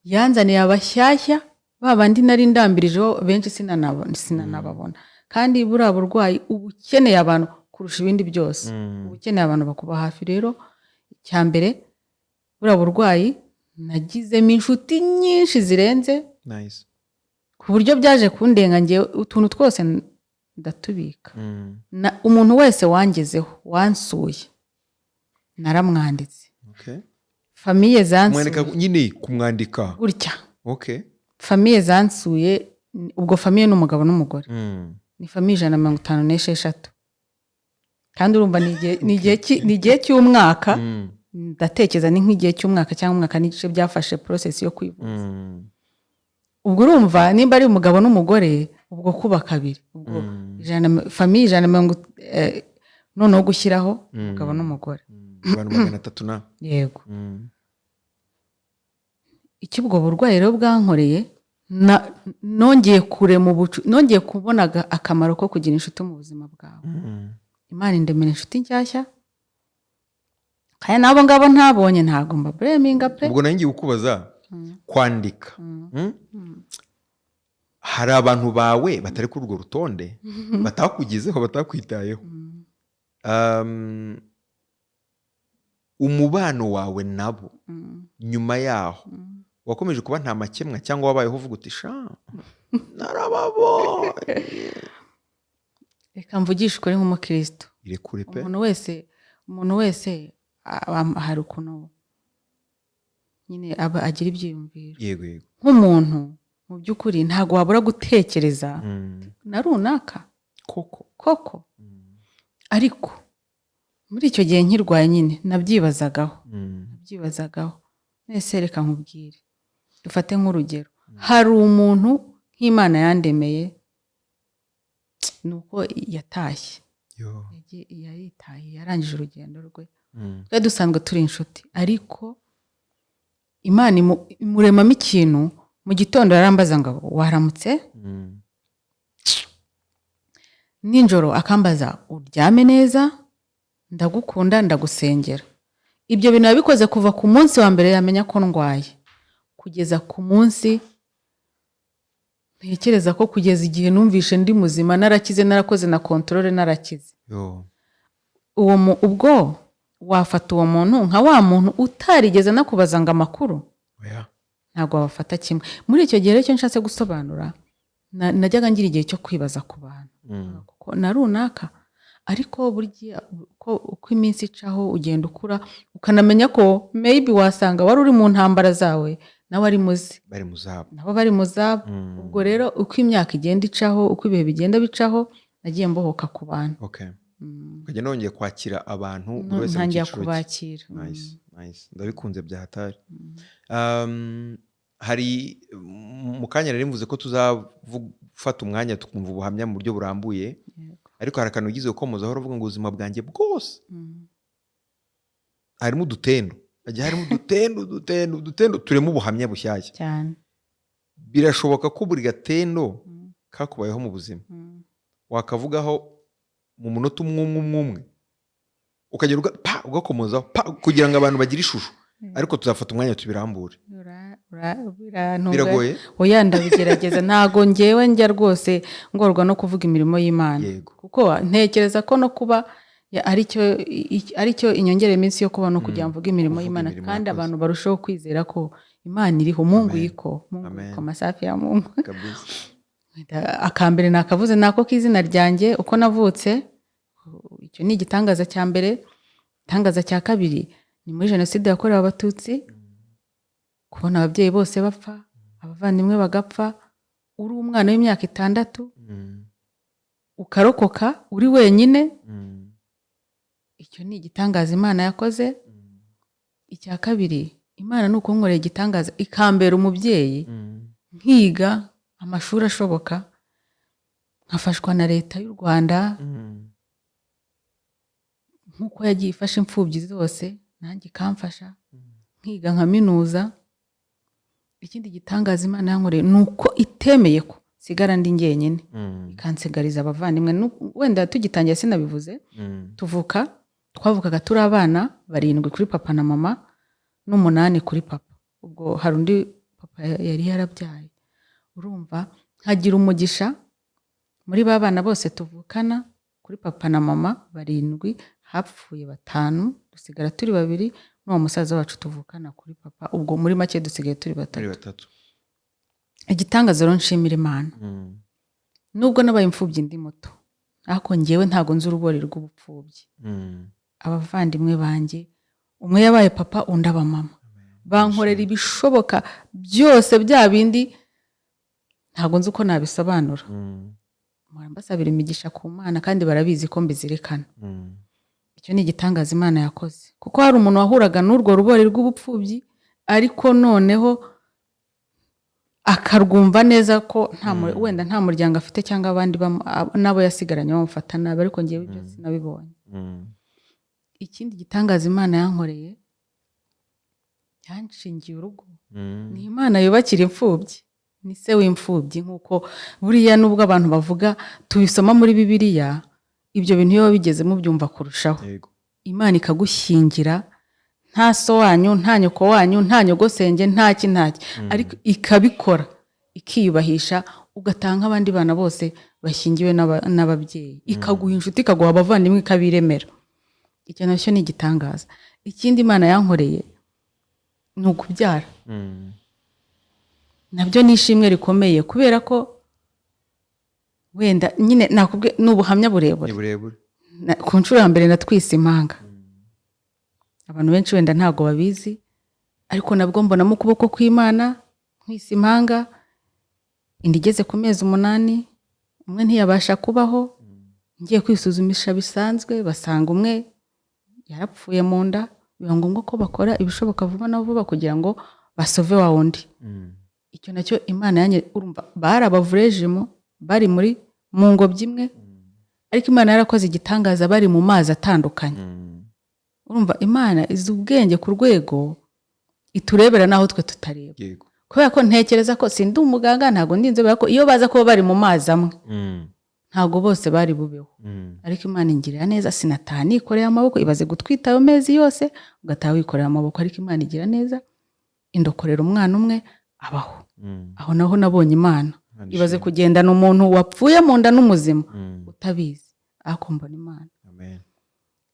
Yanzaniye abashyashya, ba bandi nari ndambirijeho benshi sinanababona. Kandi buriya burwayi uba ukeneye abantu kurusha ibindi byose, uba ukeneye abantu bakuba hafi. Rero icya mbere, buriya burwayi nagizemo inshuti nyinshi zirenze, ku buryo byaje kundenga. Ngewe utuntu twose ndatubika. Umuntu wese wangezeho, wansuye, naramwanditse. Famille Kumwandika zansuye. Nyine kumwandika. Gutya. Famille zansuye, ubwo famille ni umugabo n'umugore, ni famille 156. Kandi urumva ni igihe cy'umwaka. Ndatekereza ni nk'igihe cy'umwaka cyangwa umwaka n'igice byafashe process yo kwivuza. Ubwo urumva nimba ari umugabo n'umugore, ubwo kuba kabiri, ubwo famille ijana na mirongo, noneho gushyiraho umugabo n'umugore. Abantu 300 na. Yego. Icyo ubwo burwayi rero bwankoreye, nongeye kurema ubucu, nongeye kubona akamaro ko kugira inshuti mu buzima bwawe. Imana indemera inshuti nshyashya, kandi n'abo ngabo ntabonye ntabwo mbablaminga pe. Ubwo nari ngiye kukubaza kwandika. Hari abantu bawe batari kuri urwo rutonde, batakugezeho, batakwitayeho. Umubano wawe nabo nyuma yaho wakomeje kuba nta makemwa, cyangwa wabayeho uvuga uti: "Sha, narababonye"? Reka mvugishe ukuri nk'umukristo. Irekure pe. Umuntu wese hari ukuntu nyine aba agira ibyiyumviro. yego yego Nk'umuntu mu by'ukuri ntabwo wabura gutekereza na runaka koko. Koko. Ariko muri icyo gihe nkirwaye nyine nabyibazagaho. Nabyibazagaho. Nese reka nkubwire, dufate nk'urugero, hari umuntu nk'Imana yandemeye, ni uko yatashye. Yo. Yaritaye, yarangije urugendo rwe. Twari dusanzwe turi inshuti, ariko Imana imuremamo ikintu. Mu gitondo yarambaza ngo: "Waramutse?" Nijoro akambaza: "Uryame neza, ndagukunda, ndagusengera." Ibyo bintu yabikoze kuva ku munsi wa mbere yamenya ko ndwaye kugeza ku munsi, ntekereza ko kugeza igihe numvishe ndi muzima, narakize, narakoze na contrôle, narakize. Yo. Ubwo wafata uwo muntu nka wa muntu utarigeze anakubaza ngo amakuru? Oya. Ntabwo wabafata kimwe. Muri icyo gihe rero, icyo nshatse gusobanura, najyaga ngira igihe cyo kwibaza ku bantu, kuko na runaka. Ariko burya uko iminsi icaho ugenda ukura, ukanamenya ko maybe wasanga wari uri mu ntambara zawe. Nawe ari muzi. Bari mu zabo. Nabo bari mu zabo. Ubwo rero uko imyaka igenda icaho, uko ibihe bigenda bicaho, nagiye mbohoka ku bantu. Ukagenda wongeye kwakira abantu, buri wese mu Ntangira cyiciro cye. kubakira. Nice, nice. Ndabikunze bya hatari. Hari mu kanya nari mvuze ko tuzafata umwanya tukumva ubuhamya mu buryo burambuye, ariko hari akantu ugize gukomozaho, uravuga ngo ubuzima bwanjye bwose harimo udutendo, hagiye harimo udutendo, udutendo, udutendo turimo ubuhamya bushyashya. Cyane. Birashoboka ko buri gatendo kakubayeho mu buzima wakavugaho mu munota umwe umwe umwe umwe, ukagera pa ugakomozaho pa, kugira ngo abantu bagire ishusho, ariko tuzafata umwanya tubirambure. Biragoye. Oya, ndabigerageza. Ntago ngewe njya rwose ngorwa no kuvuga imirimo y'Imana, kuko ntekereza ko no kuba aricyo inyongera iminsi yo kuba no kugira ngo mvuge imirimo Kuvuga y'Imana, imirimo kandi yakoze. abantu barushaho kwizera ko Imana iriho. Mungu Amen. iko, Mungu Amen. iko, masafi ya Mungu. Kabisa. Akambere nakavuze nako k'izina ryanjye, uko navutse, icyo ni igitangaza cya mbere. Igitangaza cya kabiri ni muri Jenoside yakorewe Abatutsi, kubona ababyeyi bose bapfa, abavandimwe bagapfa, uri umwana w'imyaka 6, ukarokoka uri wenyine. Icyo ni igitangaza Imana yakoze. Icya kabiri, Imana ni ukunkorera igitangaza ikambera umubyeyi, nkiga amashuri ashoboka, nkafashwa na Leta y'u Rwanda, nk'uko yagiye ifasha imfubyi zose, nanjye ikamfasha nkiga nkaminuza. Ikindi gitangaza Imana yankoreye ni uko itemeye ko nsigara ndi njyenyine, ikansigariza abavandimwe. Wenda tugitangira sinabivuze, tuvuka, twavukaga turi abana barindwi kuri papa na mama, n'umunani kuri papa. Ubwo hari undi papa yari yarabyaye. Urumva, nkagira umugisha muri ba bana bose tuvukana kuri papa na mama barindwi, hapfuye batanu, dusigara turi babiri n'uwo musaza wacu tuvukana kuri papa. Ubwo muri make dusigaye turi batatu. Muri batatu. Igitangaza rero nshimira Imana, nubwo nabaye imfubyi ndi muto, ariko ngewe ntabwo nzi urubori rw'ubupfubyi. Abavandimwe banjye, umwe yabaye papa, undi aba mama, bankorera ibishoboka byose, bya bindi ntabwo nzi uko nabisobanura. Mpora mbasabira imigisha ku Mana, kandi barabizi ko mbizirikana. Icyo ni igitangaza Imana yakoze, kuko hari umuntu wahuraga n'urwo rubori rw'ubupfubyi, ariko noneho akarwumva neza ko nta wenda nta muryango afite, cyangwa abandi n'abo yasigaranye bamufata nabi, ariko ngewe ibyo sinabibonye. Ikindi gitangaza Imana yankoreye, yanshingiye urugo. Ni Imana yubakira imfubyi, ni se w'imfubyi. Nk'uko buriya nubwo abantu bavuga, tubisoma muri Bibiliya, ibyo bintu iyo wabigezemo ubyumva kurushaho. Imana ikagushyingira, nta so wanyu, nta nyoko wanyu, nta nyogosenge, nta ki, ntaki, ariko ikabikora, ikiyubahisha, ugatanga nk'abandi bana bose bashyingiwe n'ababyeyi, ikaguha inshuti, ikaguha abavandimwe, ikabiremera. Icyo nacyo ni igitangaza. Ikindi Imana yankoreye ni ukubyara. Nabyo ni ishimwe rikomeye, kubera ko wenda nyine nakubwiye, ni ubuhamya burebure. Ni burebure. Ku nshuro ya mbere natwise impanga. Abantu benshi wenda ntabwo babizi, ariko nabwo mbonamo ukuboko kw'Imana. Ntwise impanga, inda igeze ku mezi 8, umwe ntiyabasha kubaho. Ngiye kwisuzumisha bisanzwe, basanga umwe yarapfuye mu nda. Biba ngombwa ko bakora ibishoboka vuba na vuba kugira ngo basove wa wundi. Icyo nacyo Imana yanjye. Urumva, bari abavurejimo, bari muri mu ngobyi imwe, ariko Imana yarakoze igitangaza, bari mu mazi atandukanye. Urumva, Imana izi ubwenge ku rwego iturebera n'aho twe tutareba. Kubera ko ntekereza ko sindi umuganga, ntabwo ndi inzobere, ko iyo baza kuba bari mu mazi amwe, ntabwo bose bari bubeho. Ariko Imana ingirira neza, sinataha nikoreye amaboko. Ibaze gutwita ayo mezi yose ugataha wikoreye amaboko, ariko Imana igira neza, indokorera umwana umwe abaho. Aho naho nabonye Imana. Imana Ibaze ishimwe. kugendana umuntu wapfuye mu nda n'umuzima utabizi, ariko mbona Imana. Amen.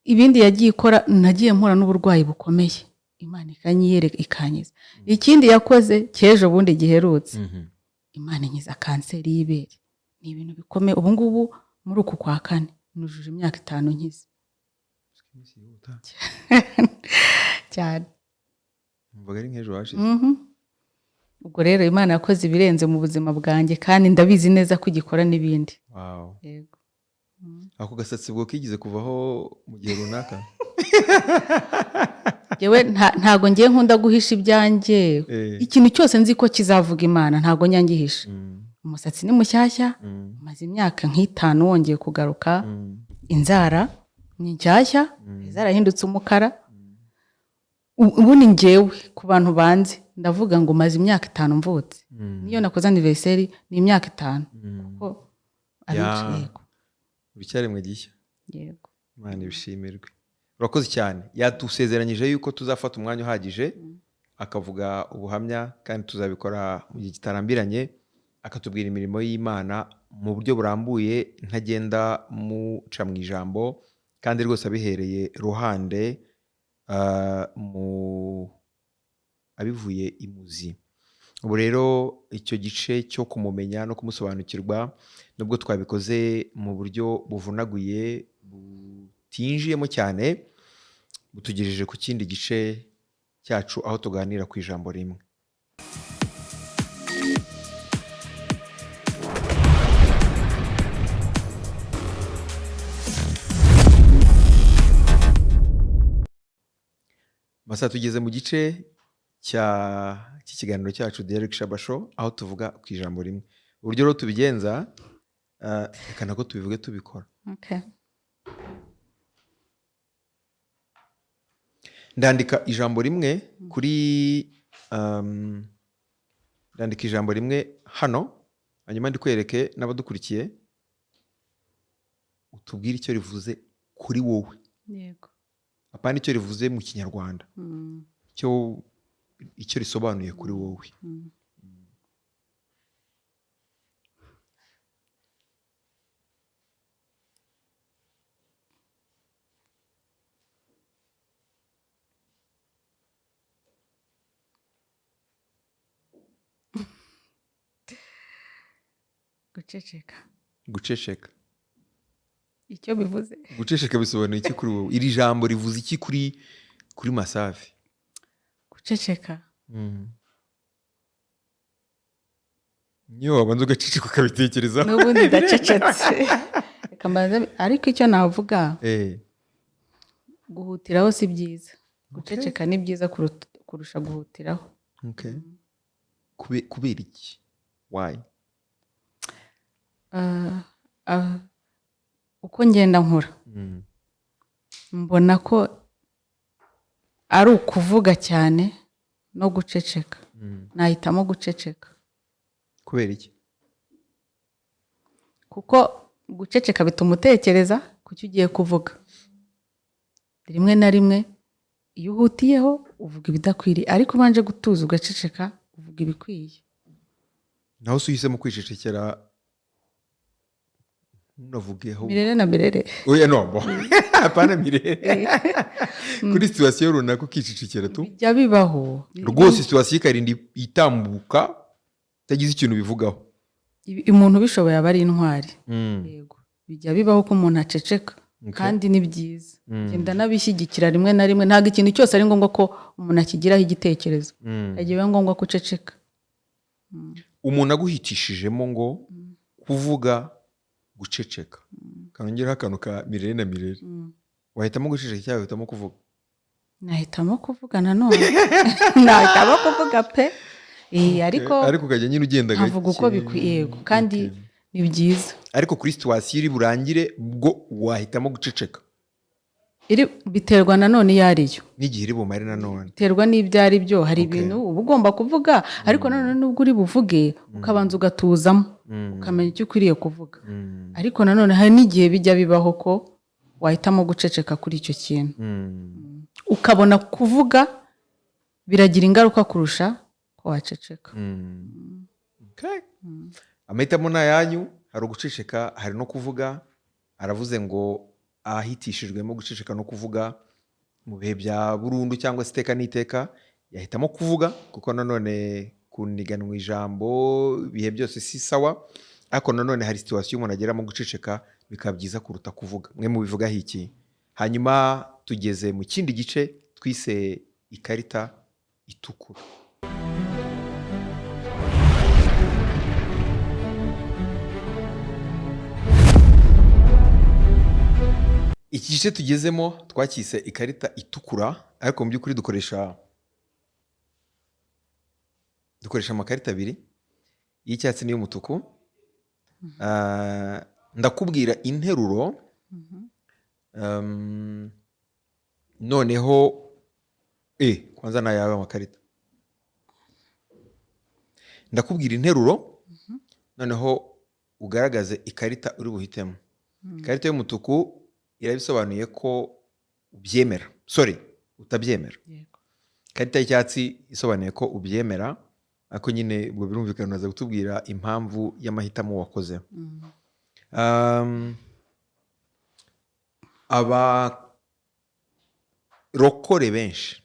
Ibindi yagiye ikora, nagiye mpura n'uburwayi bukomeye, Imana ikanyiyereka, ikankiza. Ikindi yakoze cy'ejo bundi giherutse, Imana inkiza kanseri y'ibere. Ni ibintu bikomeye. Ubu ngubu muri uku kwa kane nujuje imyaka 5 nkize. Iminsi yihuta. Cyane. Numvaga ari nk'ejo hashize. Ubwo rero Imana yakoze ibirenze mu buzima bwanjye, kandi ndabizi neza ko igikora n'ibindi. Wow. Yego. Ako gasatsi ubwo kigeze kuvaho mu gihe runaka? Yewe, ntago ngiye, nkunda guhisha ibyanjye. Ikintu cyose nzi ko kizavuga Imana, ntago nyangihisha. Umusatsi ni mushyashya, umaze imyaka nk'itanu wongeye kugaruka. Inzara ni nshyashya, zarahindutse umukara. Ubundi ngewe ku bantu banzi ndavuga ngo maze imyaka 5 mvutse. Niyo nakoze anniversaire ni imyaka 5. Kuko abenshi, yego. Icyaremwe gishya. Yego. Imana ibishimirwe. Urakoze cyane. Yatusezeranyije yuko tuzafata umwanya uhagije akavuga ubuhamya, kandi tuzabikora mu gihe kitarambiranye, akatubwira imirimo y'Imana mu buryo burambuye, ntagenda muca mu ijambo, kandi rwose abihereye ruhande, mu abivuye imuzi. Ubu rero icyo gice cyo kumumenya no kumusobanukirwa, nubwo twabikoze mu buryo buvunaguye butinjiyemo cyane, butugejeje ku kindi gice cyacu aho tuganira ku ijambo rimwe. Masa, tugeze mu gice cy'ikiganiro cyacu Derek Shabba Show, aho tuvuga ku ijambo rimwe. Uburyo rero tubigenza, reka nako tubivuge tubikora. Ndandika ijambo rimwe kuri, ndandika ijambo rimwe hano, hanyuma ndikwereke n'abadukurikiye, utubwire icyo rivuze kuri wowe. Apana icyo rivuze mu Kinyarwanda. Icyo risobanuye kuri wowe. Guceceka. Guceceka. Icyo bivuze. Guceceka bisobanuye iki kuri wowe? Iri jambo rivuze iki kuri Masafi? Guceceka. Niyo wabanza ugaceceka ukabitekerezaho. N'ubundi ndacecetse. Reka mbanze, ariko icyo navuga, guhutiraho si byiza. Guceceka ni byiza kurusha guhutiraho. Kubera iki? Why? Uko ngenda nkura, mbona ko ari ukuvuga cyane no guceceka. Nahitamo guceceka. Kubera iki? Kuko guceceka bituma utekereza ku cyo ugiye kuvuga. Rimwe na rimwe iyo uhutiyeho uvuga ibidakwiriye, ariko ubanje gutuza ugaceceka uvuga ibikwiye. Naho se uhisemo kwicecekera ntunavuge aho Mirere na mirere. Oya, no, bo. Apana mirere. Kuri situation runaka ukicecekera tu. Bijya bibaho. Rwose situation ikarinda itambuka utagize ikintu bivugaho. Umuntu ubishoboye aba ari intwari. Yego. Bijya bibaho ko umuntu aceceka. Kandi ni byiza. Ngenda nabishyigikira rimwe na rimwe, ntabwo ikintu cyose ari ngombwa ko umuntu akigiraho igitekerezo. Igihe biba ngombwa ko uceceka. Umuntu aguhitishijemo ngo kuvuga guceceka. Kanongeraho akantu ka mirere na mirere. Wahitamo guceceka cyangwa wahitamo kuvuga? Nahitamo kuvuga nanone. Nahitamo kuvuga pe. Ariko Ariko ukajya nyine ugenda gake. Nkavuga uko bikwiye, yego, kandi ni byiza. Ariko kuri situation iri burangire bwo wahitamo guceceka. Iri biterwa nanone iyo ari yo. N'igihe iri bumare nanone. Biterwa n'ibyo ari byo, hari ibintu uba ugomba kuvuga, ariko nanone nubwo uri buvuge, ukabanza ugatuzamo, ukamenya icyo ukwiriye kuvuga. Ariko nanone hari n'igihe bijya bibaho ko wahitamo guceceka kuri icyo kintu. Ukabona kuvuga biragira ingaruka kurusha ko waceceka. Amahitamo ni ayanyu, hari uguceceka, hari no kuvuga. Aravuze ngo ahitishijwemo guceceka no kuvuga mu bihe bya burundu cyangwa se iteka n'iteka, yahitamo kuvuga kuko nanone kuniganwa ijambo ibihe byose si sawa, ariko nanone hari situation umuntu ageramo guceceka bikaba byiza kuruta kuvuga. Mwe mubivugaho iki? Hanyuma tugeze mu kindi gice twise ikarita itukura. Iki gice tugezemo twakise ikarita itukura, ariko mu by'ukuri dukoresha amakarita abiri, iy'icyatsi n'iy'umutuku. Ndakubwira interuro, noneho kwanza ni ayawe amakarita. Ndakubwira interuro, noneho ugaragaze ikarita uri buhitemo. Ikarita y'umutuku irabisobanuye ko ubyemera, sorry, utabyemera. Ikarita y'icyatsi isobanuye ko ubyemera, ariko nyine ubwo birumvikana uraza kutubwira impamvu y'amahitamo wakoze. Abarokore benshi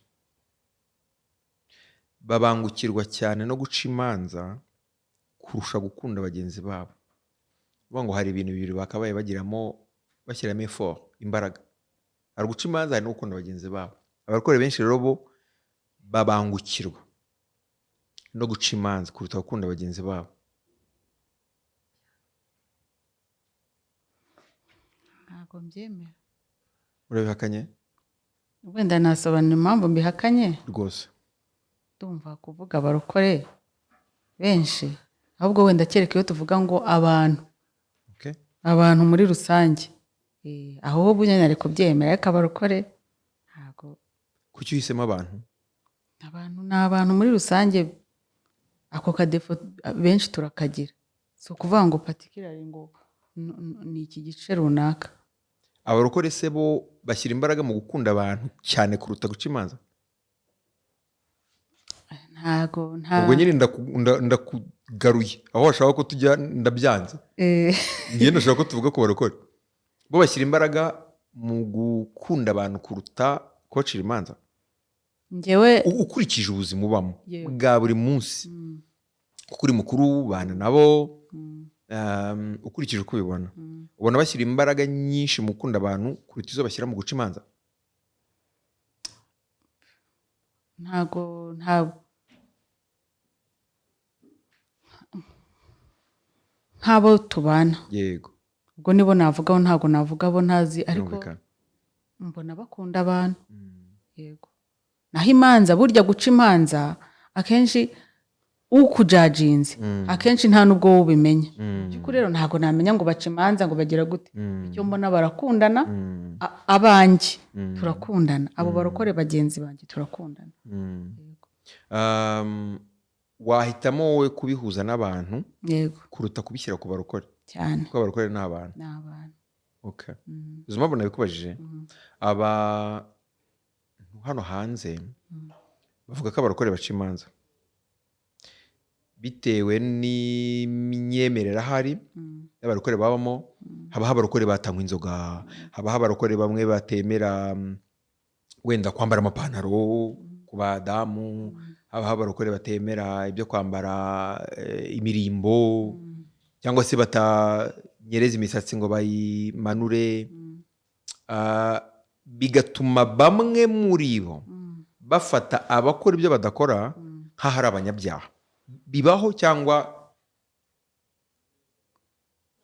babangukirwa cyane no guca imanza kurusha gukunda bagenzi babo. Uvuga ngo hari ibintu bibiri bakabaye bagiramo, bashyiramo effort, imbaraga. Hari guca imanza, hari no gukunda bagenzi babo. Abarokore benshi rero bo babangukirwa no guca imanza kuruta gukunda bagenzi babo. Ntabwo mbyemera. Urabihakanye? Wenda nasobanura impamvu mbihakanye. Rwose. Ndumva kuvuga abarokore benshi, ahubwo wenda kereka iyo tuvuga ngo abantu, abantu muri rusange, aho ubu nyine ari kubyemera, ariko abarokore ntabwo. Kuki uhisemo abantu? Abantu ni abantu muri rusange, ako kadefo benshi turakagira. Si ukuvuga ngo particularly ngo ni iki gice runaka. Abarokore se bo bashyira imbaraga mu gukunda abantu cyane kuruta guca imanza? Ntago, nta. Ubwo nyine ndakugaruye aho washaka ko tujya, ndabyanze. Njye ndashaka ko tuvuga ku barokore, bo bashyira imbaraga mu gukunda abantu kuruta kubacira imanza. Njyewe Ukurikije ubuzima ubamo Yewe. bwa buri munsi, kuko uri mukuru, ubana nabo, ukurikije uko ubibona, ubona bashyira imbaraga nyinshi mu gukunda abantu kuruta izo bashyira mu guca imanza? Ntago, ntabwo nk'abo tubana. Ubwo nibo navugaho, ntabwo navuga abo ntazi, ariko Birumvikana. mbona bakunda abantu. Yego. Naho imanza, burya guca imanza akenshi ukujajinze, akenshi nta nubwo wowe ubimenya. By'ukuri rero ntabwo namenya ngo baca imanza ngo bagira gute. Icyo mbona barakundana, abanjye turakundana, abo barokore bagenzi banjye turakundana. Yego. Wahitamo wowe kubihuza n'abantu Yego. kuruta kubishyira ku barokore? Cyane. Kuko abarokore ni abantu. Ni abantu. Izo mpamvu nabikubajije, abantu hano hanze bavuga ko abarokore baca imanza bitewe n'imyemerere ahari y'abarokore babamo. Habaho abarokore batanywa inzoga, habaho abarokore bamwe batemera wenda kwambara amapantaro ku badamu, habaho abarokore batemera ibyo kwambara imirimbo, cyangwa se batanyereza imisatsi ngo bayimanure. Bigatuma bamwe muri bo bafata abakora ibyo badakora nk'aho ari abanyabyaha. Bibaho cyangwa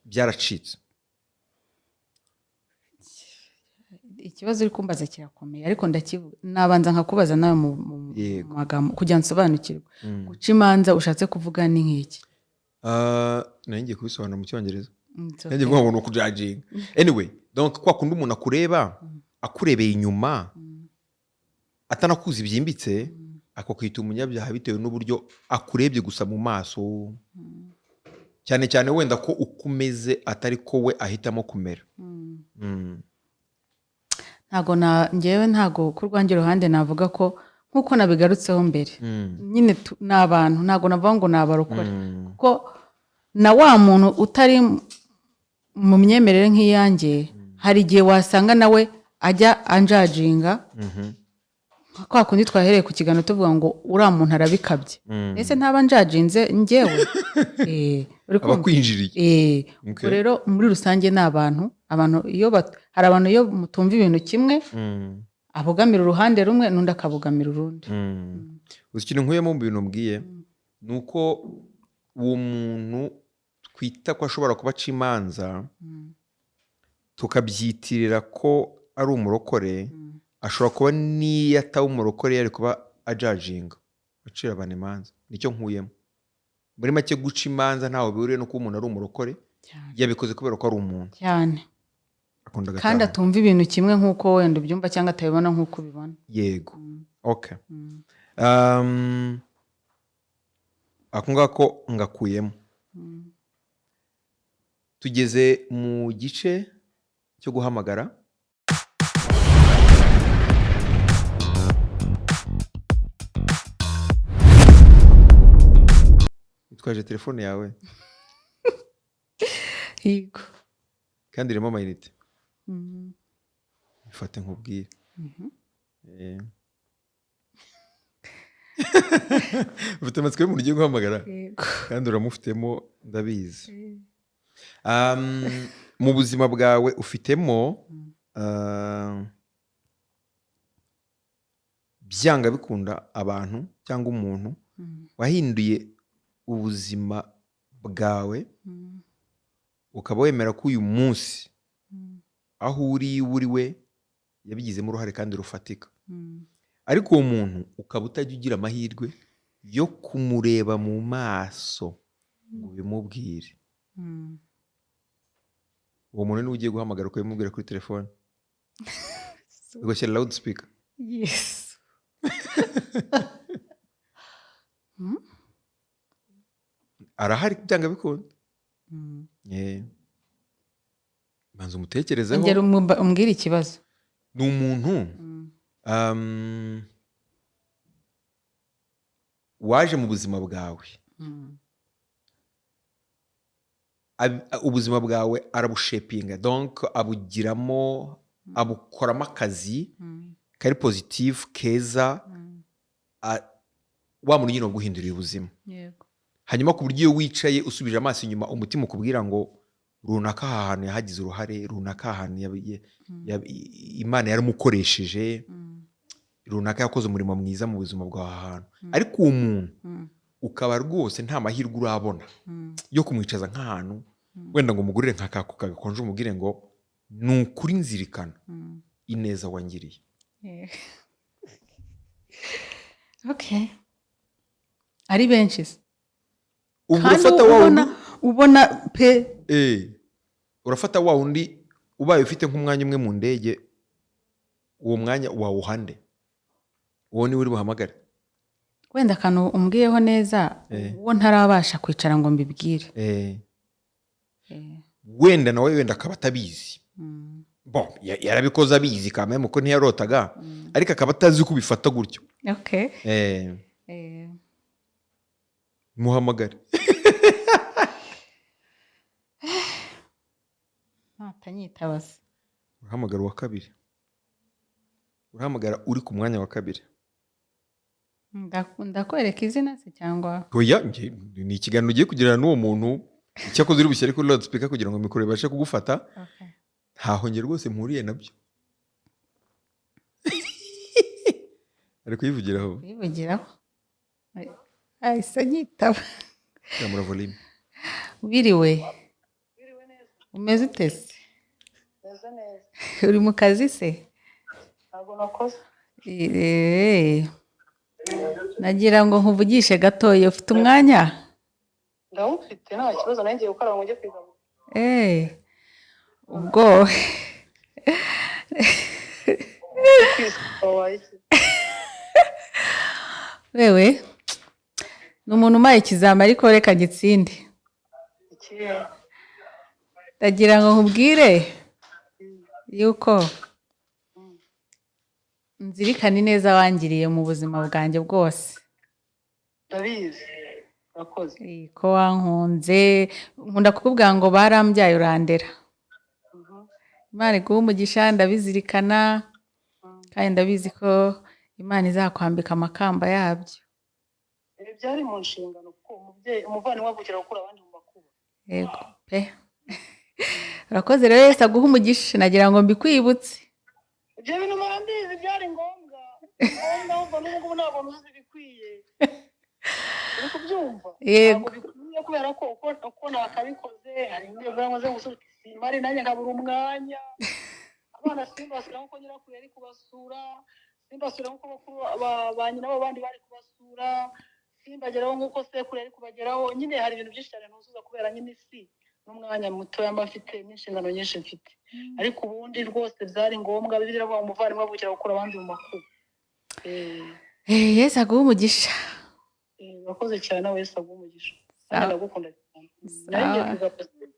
byaracitse? Ikibazo uri kumbaza kirakomeye, ariko ndakivuga. Nabanza nkakubaza nawe mu magambo kugira ngo nsobanukirwe. Guca imanza ushatse kuvuga ni nk'iki? Nari ngiye kubisobanura mu Cyongereza. It's Nanjye okay. mvuga ngo ni ukujajinga. Anyway, donc kwa kundi umuntu akureba, akurebeye inyuma, atanakuzi byimbitse, akakwita umunyabyaha bitewe n'uburyo akurebye gusa mu maso, cyane cyane wenda ko uko umeze atari ko we ahitamo kumera. Ntago na njyewe, ntago ku rwanjye ruhande navuga ko, nkuko nabigarutseho mbere, nyine ni abantu, ntago navuga ngo ni abarokore, kuko na wa muntu utari mu myemerere nk'iyanjye, hari igihe wasanga nawe ajya anjajinga, kwa kundi twahereye ku kiganiro tuvuga ngo uriya muntu arabikabye. Ese ntaba njajinze njyewe? Uri kumva? Abakwinjiriye. Ubwo rero muri rusange ni abantu, abantu iyo hari abantu iyo mutumva ibintu kimwe, abogamira uruhande rumwe n'undi akabogamira urundi. Uzi ikintu nkuyemo mu bintu mbwiye, ni uko uwo muntu twita ko ashobora kuba aca imanza, Tukabyitirira ko ari umurokore. Ashobora kuba n'iyo ataba umurokore yari kuba ajudginga, acira abantu imanza. Nicyo nkuyemo muri make. Guca imanza ntaho bihuriye no kuba umuntu ari umurokore. Cyane. Yabikoze kubera ko ari umuntu Cyane. akunda Kandi agataha. atumva ibintu kimwe nk'uko wenda ubyumva cyangwa atabibona nk'uko ubibona. Yego, okay. Ako ngako ngakuyemo. Tugeze mu gice cyo guhamagara. Witwaje telefone yawe? Yego. Kandi irimo amayinite. Ifate nkubwire. Ufite amatsiko y'umuntu ugiye guhamagara? Yego. Kandi uramufitemo, ndabizi. Mu buzima bwawe ufitemo byanga bikunda abantu cyangwa umuntu wahinduye ubuzima bwawe, ukaba wemera ko uyu munsi aho uri uri we yabigizemo uruhare kandi rufatika, ariko uwo muntu ukaba utajya ugira amahirwe yo kumureba mu maso ngo ubimubwire. Uwo muntu niwe ugiye guhamagara ukabimubwira kuri telefone, ugashyira loud speaker. Yes. Arahari byanga bikunda. Banza umutekerezeho. Ongera umbwire ikibazo. Ni umuntu waje mu buzima bwawe, ubuzima bwawe arabushapinga, donc abugiramo, abukoramo akazi kari positif, keza. Wa muntu nyine waguhinduriye ubuzima. Hanyuma ku buryo iyo wicaye usubije amaso inyuma, umutima ukubwira ngo runaka aha hantu yahagize uruhare, runaka aha hantu Imana yaramukoresheje, runaka yakoze umurimo mwiza mu buzima bwawe aha hantu. Ariko uwo muntu ukaba rwose nta mahirwe urabona yo kumwicaza nk'ahantu, wenda ngo umugurire nka ka Coca gakonje, umubwire ngo ni ukuri nzirikana ineza wangiriye. Okay, ari benshi se? Ubwo Kandi urafata wa ubona wundi ubona pe. Urafata wa wundi ubaye ufite nk'umwanya umwe mu ndege, uwo mwanya wawuhande, uwo niwe uri buhamagare. Wenda akantu umbwiyeho neza, uwo ntarabasha kwicara ngo mbibwire. Wenda nawe wenda akaba atabizi. Bon, yarabikoze abizi kameme ko ntiyarotaga, ariko akaba atazi ko ubifata gutyo. Muhamagare. Natanyitabaza? Urahamagara uwa kabiri, urahamagara uri ku mwanya wa kabiri. Ndakwereka izina se cyangwa? Oya, ni ikiganiro ugiye kugirana n'uwo muntu. Icyakoze uri bushyire kuri loudspeaker kugira ngo mikoro ibashe kugufata. Ntaho njye rwose mpuriye nabyo, ari kuyivugiraho. Kuyivugiraho, ahise anyitaba. Zamura volume. Wiriwe? Wiriwe neza. Umeze ute se? Meze neza. Uri mu kazi se? Ntabwo nakoze. Nagira ngo nkuvugishe gatoya, ufite umwanya? Ndawufite, nta kibazo. Nanjye ngiye gukaraba ngo njye kwiga. Ubwo Kwisuka wabaye iki? Wewe ni umuntu umaye ikizami, ariko reka gitsinde. Ikihe? Ndagira ngo nkubwire yuko nzirikana ineza wangiriye mu buzima bwanjye bwose. Ndabizi, urakoze. Ko wankunze, nkunda kukubwira ngo barambyaye urandera. Imana iguhe umugisha, ndabizirikana, kandi ndabizi ko Imana izakwambika amakamba yabyo. Ibi byari mu nshingano, kuko umubyeyi, umuvandimwe avukira gukura abandi mu makuba. Yego pe, urakoze rero, Yesu aguhe umugisha, nagira ngo mbikwibutse. Ibyo bintu murambizi, byari ngombwa ngombwa, ahubwo n'ubu ngubu ntabwo nuzuza ibikwiye, uri kubyumva? Yego. Ntabwo bikwiye kubera ko uko nakabikoze hari ibyo nkoze gusa. Simari nanjye nkabura umwanya. Abana simbasura nk'uko nyirakuru yari kubasura, simbasura nk'uko bakuru ba nyina bo bandi bari kubasura, simbageraho nk'uko sekuru yari kubageraho. Nyine hari ibintu byinshi cyane ntuzuza kubera nyine isi n'umwanya mutoya mba mfite n'inshingano nyinshi mfite. Ariko ubundi rwose byari ngombwa. Bibiliya iravuga ngo umuvandimwe avukira gukura abandi mu makuba. Yesu aguhe umugisha. Urakoze cyane nawe, Yesu aguhe umugisha. Sawa. Nanjye ndagukunda cyane. Nari ngiye Sawa. kuza pasiteri.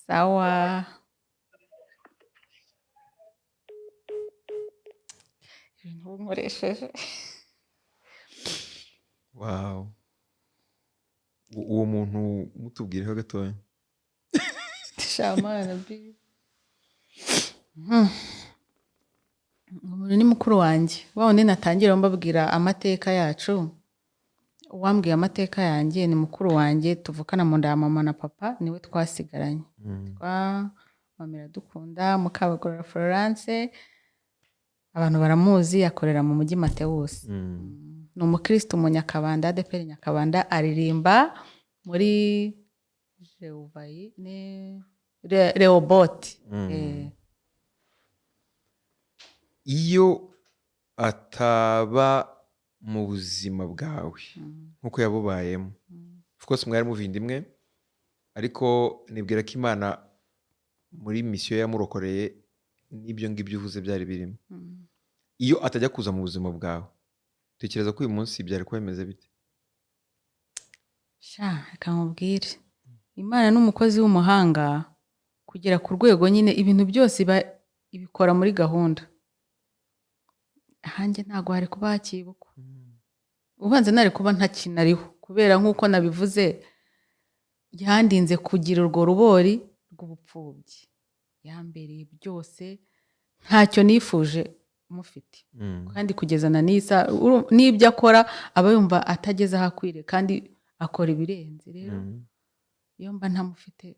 Sawa. Ibintu uba unkoresheje. Wow, uwo muntu mutubwireho gatoya. Shamana bi. Umuntu ni mukuru wanjye wa wundi natangira mbabwira amateka yacu. Uwambwiye amateka yanjye ni mukuru wanjye tuvukana mu nda ya mama na papa, niwe twasigaranye. Twa mama Iradukunda Mukabagorora Florence, abantu baramuzi, akorera mu mujyi Mateus. Ni umukristo Umunyakabanda, ADEPR Nyakabanda, aririmba muri Jeuvayi ni Rehoboth. Iyo ataba mu buzima bwawe nk'uko yabubayemo, of course mwari muvindimwe, ariko nibwira ko Imana muri misiyo yamurokoreye n'ibyo ngibyo uvuze byari birimo. Iyo atajya kuza mu buzima bwawe, tekereza ko uyu munsi byari kuba bimeze bite? Sha, reka nkubwire, Imana ni umukozi w'umuhanga kugera ku rwego nyine ibintu byose iba ibikora muri gahunda. Ahanjye ntabwo hari kuba hakibukwa, ubanza nari kuba ntakinariho, kubera nk'uko nabivuze, yandinze kugira urwo rubori rw'ubupfubyi, yambereye byose, ntacyo nifuje mufite. Kandi kugeza na n'isa n'ibyo akora aba yumva atageze aho akwiriye, kandi akora ibirenze. Rero iyo mba ntamufite,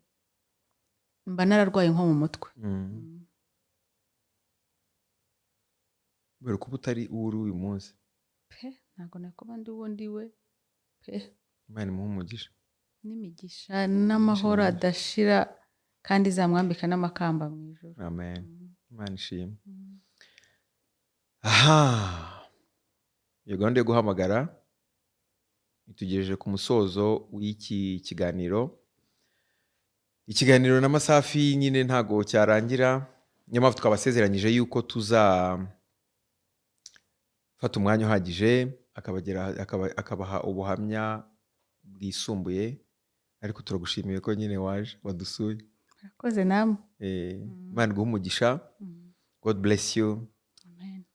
mba nararwaye nko mu mutwe. Kubera kuba utari uwo uri uyu munsi. Pe, ntabwo nakuba ndi uwo ndi we pe. Imana imuhe umugisha. N'imigisha n'amahoro myinshi. Adashira, kandi izamwambika n'amakamba mu ijuru. Amen. Imana ishimwe. Aha, iyo gahunda yo guhamagara itugejeje ku musozo w'iki kiganiro. Ikiganiro na Masafi nyine ntago cyarangira, niyo mpamvu twabasezeranyije yuko tuzafata umwanya uhagije akabaha ubuhamya bwisumbuye. Ariko turagushimiye ko nyine waje wadusuye. Murakoze namwe. Imana iguhe umugisha. God bless you. Amen.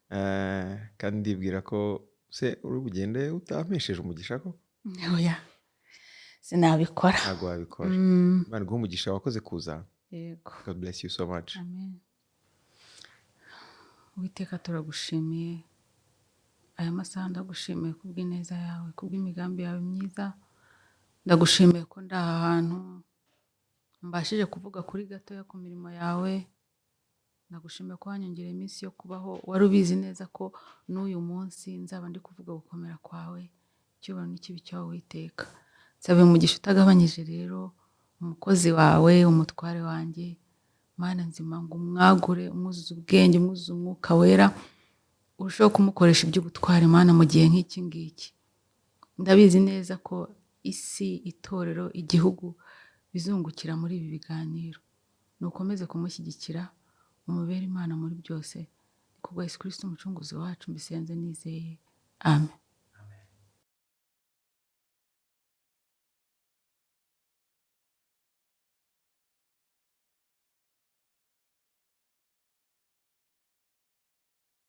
Kandi ndibwira ko se uri bugende utampesheje umugisha ko? Oya, sinabikora. Ntabwo wabikora. Imana iguhe umugisha, wakoze kuza. Yego. God bless you so much. Amen. Uwiteka, turagushimiye aya masaha. Ndagushimiye kubw'ineza yawe, kubw'imigambi yawe myiza. Ndagushimiye ko ndi aha hantu mbashije kuvuga kuri gatoya ku mirimo yawe. Ndagushimiye ko wanyongereye iminsi yo kubaho, wari ubizi neza ko n'uyu munsi nzaba ndi kuvuga gukomera kwawe. Icyubahiro n'ikibi cyawe, Uwiteka. Nsaba umugisha utagabanyije rero umukozi wawe, umutware wanjye, Mana nzima, ngo umwagure, umwuzuze ubwenge, umwuzuze Umwuka Wera, urusheho kumukoresha iby'ubutwari, Mana, mu gihe nk'iki ngiki. Ndabizi neza ko isi, itorero, igihugu bizungukira muri ibi biganiro. Nukomeze kumushyigikira, umubere Imana muri byose. Ni kubwa Yesu Kristo umucunguzi wacu mbisenze nizeye, amen.